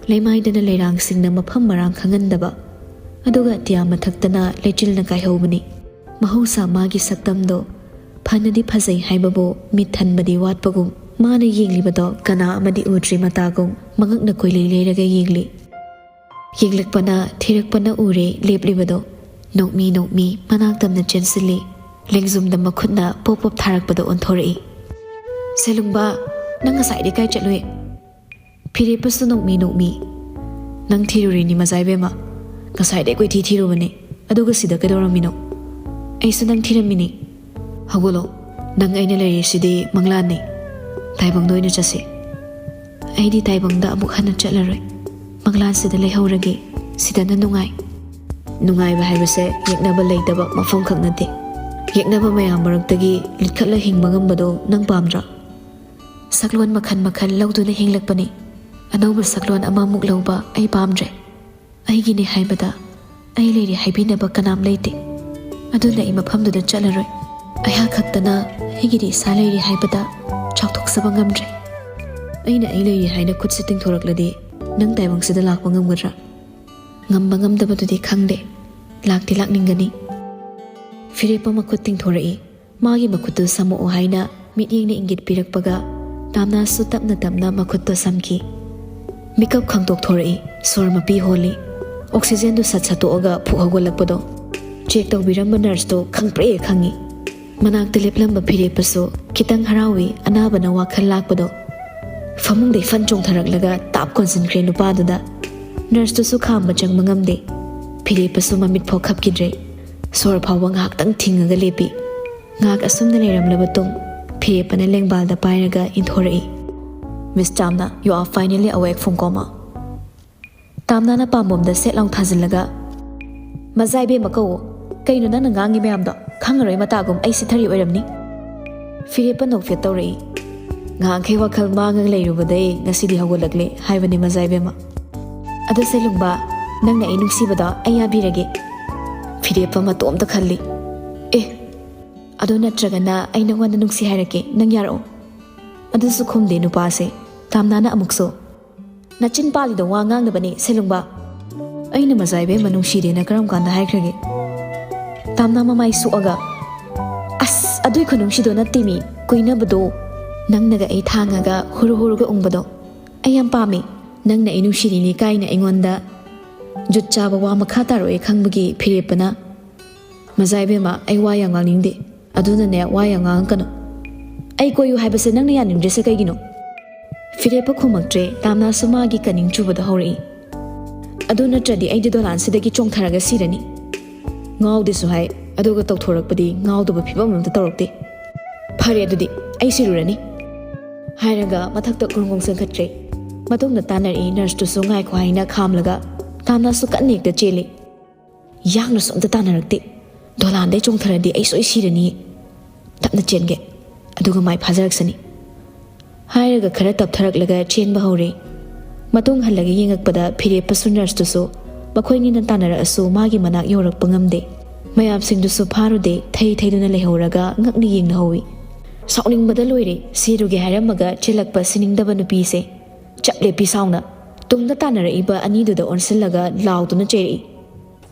ꯂꯩꯃꯥꯏꯗꯅ ꯂꯩꯔꯥꯡꯁꯤꯡꯅ ꯃꯐꯝ ꯃꯔꯥꯡ ꯈꯪꯍꯟꯗꯕ, ꯑꯗꯨꯒ ꯑꯇꯤꯌꯥ ꯃꯊꯛꯇꯅ ꯂꯩꯆꯤꯜꯅ ꯀꯥꯏꯍꯧꯕꯅꯤ꯫ ꯃꯍꯧꯁꯥ ꯃꯥꯒꯤ ꯁꯛꯇꯝꯗꯣ ꯐꯅꯗꯤ ꯐꯖꯩ ꯍꯥꯏꯕꯕꯨ ꯃꯤꯠ ꯊꯟꯕꯗꯤ ꯋꯥꯠꯄꯒꯨꯝ, ꯃꯥꯅ ꯌꯦꯡꯂꯤꯕꯗꯣ ꯀꯅꯥ ꯑꯃꯗꯤ ꯎꯗ꯭ꯔꯤ ꯃꯇꯥꯒꯨꯝ ꯃꯉꯛꯅ ꯀꯣꯏꯂꯩ ꯂꯩꯔꯒ ꯌꯦꯡꯂꯤ꯫ ꯌꯦꯡꯂꯛꯄꯅ ꯊꯤꯔꯛꯄꯅ ꯎꯔꯦ ꯂꯦꯞꯂꯤꯕꯗꯣ꯫ ꯅꯣꯛꯃꯤ ꯅꯣꯛꯃꯤ ꯃꯅꯥꯛ ꯇꯝꯅ ꯆꯦꯟꯁꯤꯜꯂꯤ꯫ ꯂꯦꯡꯖꯨꯝꯗ ꯃꯈꯨꯠꯅ ꯄꯣꯞ ꯄꯣꯞ ꯊꯥꯔꯛꯄꯗ ꯑꯣꯟꯊꯣꯔꯛꯏ꯫ "ꯁꯦꯂꯨꯡꯕ, ꯅꯪ ꯉꯁꯥꯏꯗꯩ ꯀꯥꯏ ꯆꯠꯂꯨꯏ?" ꯐꯤꯔꯦꯞꯄꯁꯨ ꯅꯣꯛꯃꯤ ꯅꯣꯛꯃꯤ, "ꯅꯪ ꯊꯤꯔꯨꯔꯤꯅꯤ ꯃꯖꯥ ꯏꯕꯦꯝꯃ꯫ ꯉꯁꯥꯏꯗꯩ ꯀꯣꯏꯊꯤ ꯊꯤꯔꯨꯕꯅꯦ꯫ ꯑꯗꯨꯒ ꯁꯤꯗ ꯀꯩꯗꯧꯔꯝꯃꯤꯅꯣ?" "ꯑꯩꯁꯨ ꯅꯪ ꯊꯤꯔꯝꯃꯤꯅꯤ꯫ ꯍꯧꯒꯠꯂꯣ, ꯅꯪ ꯑꯩꯅ ꯂꯩꯔꯤꯁꯤꯗꯤ ꯃꯪꯂꯥꯟꯅꯤ꯫ ꯇꯥꯏꯕꯪꯗ ꯑꯣꯏꯅ ꯆꯠꯁꯤ"꯫ "ꯑꯩꯗꯤ ꯇꯥꯏꯕꯪꯗ ꯑꯃꯨꯛ ꯍꯟꯅ ꯆꯠꯂꯔꯣꯏ꯫ ꯃꯪꯂꯥꯟꯁꯤꯗ ꯂꯩꯍꯧꯔꯒꯦ꯫ ꯁꯤꯗꯅ ꯅꯨꯡꯉꯥꯏ"꯫ "ꯅꯨꯡꯉꯥꯏꯕ ꯍꯥꯏꯕꯁꯦ ꯌꯦꯛꯅꯕ ꯂꯩꯇꯕ ꯃꯐꯝꯈꯛ ꯅꯠꯇꯦ꯫ ꯌꯦꯛꯅꯕ ꯃꯌꯥꯝ ꯃꯔꯛꯇꯒꯤ ꯂꯤꯠꯈꯠꯂ ꯍꯤꯡꯕ ꯉꯝꯕꯗꯣ ꯅꯪ ꯄꯥꯝꯗ꯭ꯔꯥ?" ꯁꯛꯂꯣꯟ ꯃꯈꯜ ꯃꯈꯜ ꯂꯧꯗꯨꯅ ꯍꯤꯡꯂꯛꯄꯅꯤ꯫ ꯑꯅꯧꯕ ꯁꯛꯂꯣꯟ ꯑꯃꯃꯨꯛ ꯂꯧꯕ ꯑꯩ ꯄꯥꯝꯗ꯭ꯔꯦ꯫ ꯑꯩꯒꯤꯅꯤ ꯍꯥꯏꯕꯗ ꯑꯩ ꯂꯩꯔꯤ ꯍꯥꯏꯕꯤꯅꯕ ꯀꯅꯥꯝ ꯂꯩꯇꯦ꯫ ꯑꯗꯨꯅ ꯑꯩ ꯃꯐꯝꯗꯨꯗ ꯆꯠꯂꯔꯣꯏ꯫ ꯑꯩꯍꯥꯛ ꯈꯛꯇꯅ ꯑꯩꯒꯤꯗꯤ ꯏꯁꯥ ꯂꯩꯔꯤ ꯍꯥꯏꯕꯗ ꯆꯥꯎꯊꯣꯛꯆꯕ ꯉꯝꯗ꯭ꯔꯦ꯫ ꯑꯩꯅ ꯑꯩ ꯂꯩꯔꯤ ꯍꯥꯏꯅ ꯈꯨꯠꯁꯦ ꯇꯤꯡꯊꯣꯔꯛꯂꯗꯤ ꯅꯪ ꯇꯥꯏꯕꯪꯁꯤꯗ ꯂꯥꯛꯄ ꯉꯝꯒꯗ꯭ꯔꯥ? ꯉꯝꯕ ꯉꯝꯗꯕꯗꯨꯗꯤ ꯈꯪꯗꯦ꯫ ꯂꯥꯛꯇꯤ ꯂꯥꯛꯅꯤꯡꯒꯅꯤ꯫ ꯐꯤꯔꯦꯞꯄ ꯃꯈꯨꯠ ꯇꯤꯡꯊꯣꯔꯛꯏ꯫ ꯃꯥꯒꯤ ꯃꯈꯨꯠꯇꯨ ꯁꯝꯃꯛꯑꯣ ꯍꯥꯏꯅ ꯃꯤꯠꯌꯦꯡꯅ ꯏꯪꯒꯤꯠ ꯄꯤꯔꯛꯄꯒ ꯇꯥꯝꯅꯥꯁꯨ ꯇꯞꯅ ꯇꯞꯅ ꯃꯈꯨꯠꯇꯣ ꯁꯝꯈꯤ꯫ ꯃꯤꯀꯞ ꯈꯪꯇꯣꯛ ꯊꯣꯔꯛꯏ꯫ ꯁꯣꯔ ꯃꯄꯤ ꯍꯣꯜꯂꯤ꯫ ꯑꯣꯛꯁꯤꯖꯦꯟꯗꯨ ꯁꯠ ꯁꯠꯇꯣꯛꯑꯒ ꯐꯨꯛ ꯍꯧꯒꯠꯂꯛꯄꯗꯣ ꯆꯦꯛ ꯇꯧꯕꯤꯔꯝꯕ ꯅꯔꯁꯇꯣ ꯈꯪꯄ꯭ꯔꯦ ꯈꯪꯉꯤ꯫ ꯃꯅꯥꯛꯇ ꯂꯦꯞꯂꯝꯕ ꯐꯤꯔꯦꯞꯄꯁꯨ ꯈꯤꯇꯪ ꯍꯔꯥꯎꯏ꯫ ꯑꯅꯥꯕꯅ ꯋꯥꯈꯜ ꯂꯥꯛꯄꯗꯣ꯫ ꯐꯃꯨꯡꯗꯩ ꯐꯟ ꯆꯣꯡꯊꯔꯛꯂꯒ ꯇꯥꯞ ꯀꯣꯟꯁꯤꯟꯈ꯭ꯔꯦ ꯅꯨꯄꯥꯗꯨꯗ꯫ ꯅꯔꯁꯇꯨꯁꯨ ꯈꯥꯝꯕ ꯆꯪꯕ ꯉꯝꯗꯦ꯫ ꯐꯤꯔꯦꯞꯄꯁꯨ ꯃꯃꯤꯠ ꯐꯥꯎ ꯈꯞꯈꯤꯗ꯭ꯔꯦ꯫ ꯁꯣꯔ ꯐꯥꯎꯕ ꯉꯥꯏꯍꯥꯛꯇꯪ ꯊꯤꯡꯉꯒ ꯂꯦꯞꯄꯤ꯫ ꯉꯥꯏꯍꯥꯛ ꯑꯁꯨꯝꯅ ꯂꯩꯔꯝꯂꯕ ꯇꯨꯡ ꯐꯤꯔꯦꯞꯄꯅ ꯂꯦꯡꯕꯥꯜꯗ ꯄꯥꯏꯔꯒ ꯏꯟꯊꯣꯔꯛꯏ꯫ "Miss Tamna, you are finally awake from coma." ꯇꯥꯝꯅꯥꯅ ꯄꯥꯝꯕꯣꯝꯗ ꯁꯦꯠ ꯂꯥꯎ ꯊꯥꯖꯤꯜꯂꯒ, "ꯃꯖꯥ ꯏꯕꯦꯝꯃ ꯀꯧꯋꯣ꯫ ꯀꯩꯅꯣ ꯅꯪꯅ ꯉꯥꯡꯉꯤ ꯃꯌꯥꯝꯗꯣ? ꯈꯪꯉꯔꯣꯏ ꯃꯇꯥꯒꯨꯝ ꯑꯩ ꯁꯤꯊꯔꯤ ꯑꯣꯏꯔꯝꯅꯤ꯫" ꯐꯤꯔꯦꯞꯄ ꯅꯣꯛꯐꯦꯠ ꯇꯧꯔꯛꯏ꯫ "ꯉꯍꯥꯟꯈꯩ ꯋꯥꯈꯜ ꯃꯥꯡꯉꯒ ꯂꯩꯔꯨꯕꯗꯩ ꯉꯁꯤꯗꯤ ꯍꯧꯒꯠꯂꯛꯂꯦ ꯍꯥꯏꯕꯅꯤ ꯃꯖꯥ ꯏꯕꯦꯝꯃ꯫ ꯑꯗꯣ ꯁꯦꯂꯨꯡꯕ, ꯅꯪꯅ ꯑꯩ ꯅꯨꯡꯁꯤꯕꯗꯣ ꯑꯩ ꯌꯥꯕꯤꯔꯒꯦ꯫" ꯐꯤꯔꯦꯞꯄ ꯃꯇꯣꯝꯇ ꯈꯜꯂꯤ꯫ "ꯑꯦ, ꯑꯗꯣ ꯅꯠꯇ꯭ꯔꯒꯅ ꯑꯩ ꯅꯉꯣꯟꯗ ꯅꯨꯡꯁꯤ ꯍꯥꯏꯔꯛꯀꯦ, ꯅꯪ ꯌꯥꯔꯛꯑꯣ?" ꯑꯗꯨꯁꯨ ꯈꯨꯝꯗꯦ ꯅꯨꯄꯥꯁꯦ꯫ ꯇꯥꯝꯅꯥꯅ ꯑꯃꯨꯛꯁꯨ, "ꯅꯆꯤꯟ ꯄꯥꯜꯂꯤꯗꯣ ꯋꯥ ꯉꯥꯡꯅꯕꯅꯦ ꯁꯦꯂꯨꯡꯕ꯫ ꯑꯩꯅ ꯃꯖꯥ ꯏꯕꯦꯝꯃ ꯅꯨꯡꯁꯤꯗꯦꯅ ꯀꯔꯝ ꯀꯥꯟꯗ ꯍꯥꯏꯈ꯭ꯔꯒꯦ?" ꯇꯥꯝꯅꯥ ꯃꯃꯥꯏ ꯁꯣꯛꯑꯒ, "ꯑꯁ, ꯑꯗꯨꯏ ꯈꯨꯅꯨꯡꯁꯤꯗꯣ ꯅꯠꯇꯦꯃꯤ, ꯀꯣꯏꯅꯕꯗꯣ꯫ ꯅꯪꯅꯒ ꯑꯩ ꯊꯥꯡꯉꯒ ꯍꯨꯔꯨ ꯍꯨꯔꯨꯒ ꯎꯪꯕꯗꯣ ꯑꯩ ꯌꯥꯝ ꯄꯥꯝꯃꯤ꯫ ꯅꯪꯅ ꯑꯩ ꯅꯨꯡꯁꯤꯔꯤꯅꯤ ꯀꯥꯏꯅ ꯑꯩꯉꯣꯟꯗ ꯖꯨꯠ ꯆꯥꯕ ꯋꯥ ꯃꯈꯥ ꯇꯥꯔꯛꯑꯣꯏ ꯈꯪꯕꯒꯤ ꯐꯤꯔꯦꯞꯄꯅ꯫ ꯃꯖꯥ ꯏꯕꯦꯝꯃ, ꯑꯩ ꯋꯥ ꯌꯥꯝ ꯉꯥꯡꯅꯤꯡꯗꯦ꯫ ꯑꯗꯨꯅꯅꯦ, ꯋꯥ ꯌꯥꯝ ꯉꯥꯡꯉꯛꯀꯅꯨ꯫ ꯑꯩ ꯀꯣꯏꯌꯨ ꯍꯥꯏꯕꯁꯦ ꯅꯪꯅ ꯌꯥꯅꯤꯡꯗ꯭ꯔꯤꯁꯦ ꯀꯩꯒꯤꯅꯣ?" ꯐꯤꯔꯦꯞꯄ ꯈꯨꯝꯃꯛꯇ꯭ꯔꯦ꯫ ꯇꯥꯝꯅꯥꯁꯨ ꯃꯥꯒꯤ ꯀꯅꯤꯡ ꯆꯨꯕꯗꯣ ꯍꯧꯔꯛꯏ꯫ "ꯑꯗꯨ ꯅꯠꯇ꯭ꯔꯗꯤ ꯑꯩꯗꯤ ꯗꯣꯂꯥꯟꯁꯤꯗꯒꯤ ꯆꯣꯡꯊꯔꯒ ꯁꯤꯔꯅꯤ꯫ ꯉꯥꯎꯗꯦꯁꯨ ꯍꯥꯏ, ꯑꯗꯨꯒ ꯇꯧꯊꯣꯔꯛꯄꯗꯤ ꯉꯥꯎꯗꯕ ꯐꯤꯕꯝ ꯑꯃꯇ ꯇꯧꯔꯛꯇꯦ꯫ ꯐꯔꯦ ꯑꯗꯨꯗꯤ, ꯑꯩ ꯁꯤꯔꯨꯔꯅꯤ꯫" ꯍꯥꯏꯔꯒ ꯃꯊꯛꯇ ꯒ꯭ꯔꯣꯡ ꯒ꯭ꯔꯣꯡ ꯆꯦꯟꯈꯠꯈ꯭ꯔꯦ꯫ ꯃꯇꯨꯡꯗ ꯇꯥꯟꯅꯔꯛꯏ ꯅꯔꯁꯇꯨꯁꯨ ꯉꯥꯏꯈꯣ ꯍꯥꯏꯅ ꯈꯥꯝꯂꯒ ꯇꯥꯝꯅꯥꯁꯨ ꯀꯟꯅ ꯍꯦꯛꯇ ꯆꯦꯜꯂꯤ꯫ "ꯌꯥꯡꯅꯁꯨ ꯑꯝꯇ ꯇꯥꯟꯅꯔꯛꯇꯦ꯫ ꯗꯣꯂꯥꯟꯗꯩ ꯆꯣꯡꯊꯔꯗꯤ ꯑꯩ ꯁꯣꯏ ꯁꯤꯔꯅꯤ꯫ ꯇꯞꯅ ꯆꯦꯟꯒꯦ, ꯑꯗꯨꯒ ꯃꯥꯏ ꯐꯥꯖꯔꯛꯁꯅꯤ꯫" ꯍꯥꯏꯔꯒ ꯈꯔ ꯇꯞꯊꯔꯛꯂꯒ ꯆꯦꯟꯕ ꯍꯧꯔꯦ꯫ ꯃꯇꯨꯡ ꯍꯜꯂꯒ ꯌꯦꯡꯉꯛꯄꯗ ꯐꯤꯔꯦꯞꯄꯁꯨ ꯅꯔꯁꯇꯨꯁꯨ ꯃꯈꯣꯏꯅꯤꯅ ꯇꯥꯟꯅꯔꯛꯑꯁꯨ ꯃꯥꯒꯤ ꯃꯅꯥꯛ ꯌꯧꯔꯛꯄ ꯉꯝꯗꯦ꯫ ꯃꯌꯥꯝꯁꯤꯡꯗꯨꯁꯨ ꯐꯥꯔꯨꯗꯦ, ꯊꯩ ꯊꯩꯗꯨꯅ ꯂꯩꯍꯧꯔꯒ ꯉꯛꯅ ꯌꯦꯡꯅꯍꯧꯋꯤ꯫ ꯁꯥꯎꯅꯤꯡꯕꯗ ꯂꯣꯏꯔꯦ, ꯁꯤꯔꯨꯒꯦ ꯍꯥꯏꯔꯝꯃꯒ ꯆꯦꯜꯂꯛꯄ ꯁꯤꯅꯤꯡꯗꯕ ꯅꯨꯄꯤꯁꯦ꯫ ꯆꯞ ꯂꯦꯞꯄꯤ ꯁꯥꯎꯅ꯫ ꯇꯨꯡꯗ ꯇꯥꯟꯅꯔꯛꯏꯕ ꯑꯅꯤꯗꯨꯗ ꯑꯣꯟꯁꯤꯜꯂꯒ ꯂꯥꯎꯗꯨꯅ ꯆꯩꯔꯛꯏ꯫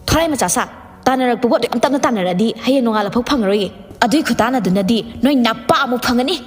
ꯊꯔꯥꯏ ꯃꯆꯥ ꯁꯥ, ꯇꯥꯟꯅꯔꯛꯄꯕꯨ ꯑꯗꯨ ꯌꯥꯝ ꯇꯞꯅ ꯇꯥꯟꯅꯔꯛꯑꯗꯤ ꯍꯌꯦꯡ ꯅꯣꯡꯉꯥꯜꯂꯛꯐꯥꯎ ꯐꯪꯉꯔꯣꯏꯌꯦ꯫ ꯑꯗꯨꯏ ꯈꯨꯇꯥꯟꯅꯗꯨꯅꯗꯤ ꯅꯣꯏ ꯅꯄꯥ ꯑꯃꯨꯛ ꯐꯪꯉꯅꯤ꯫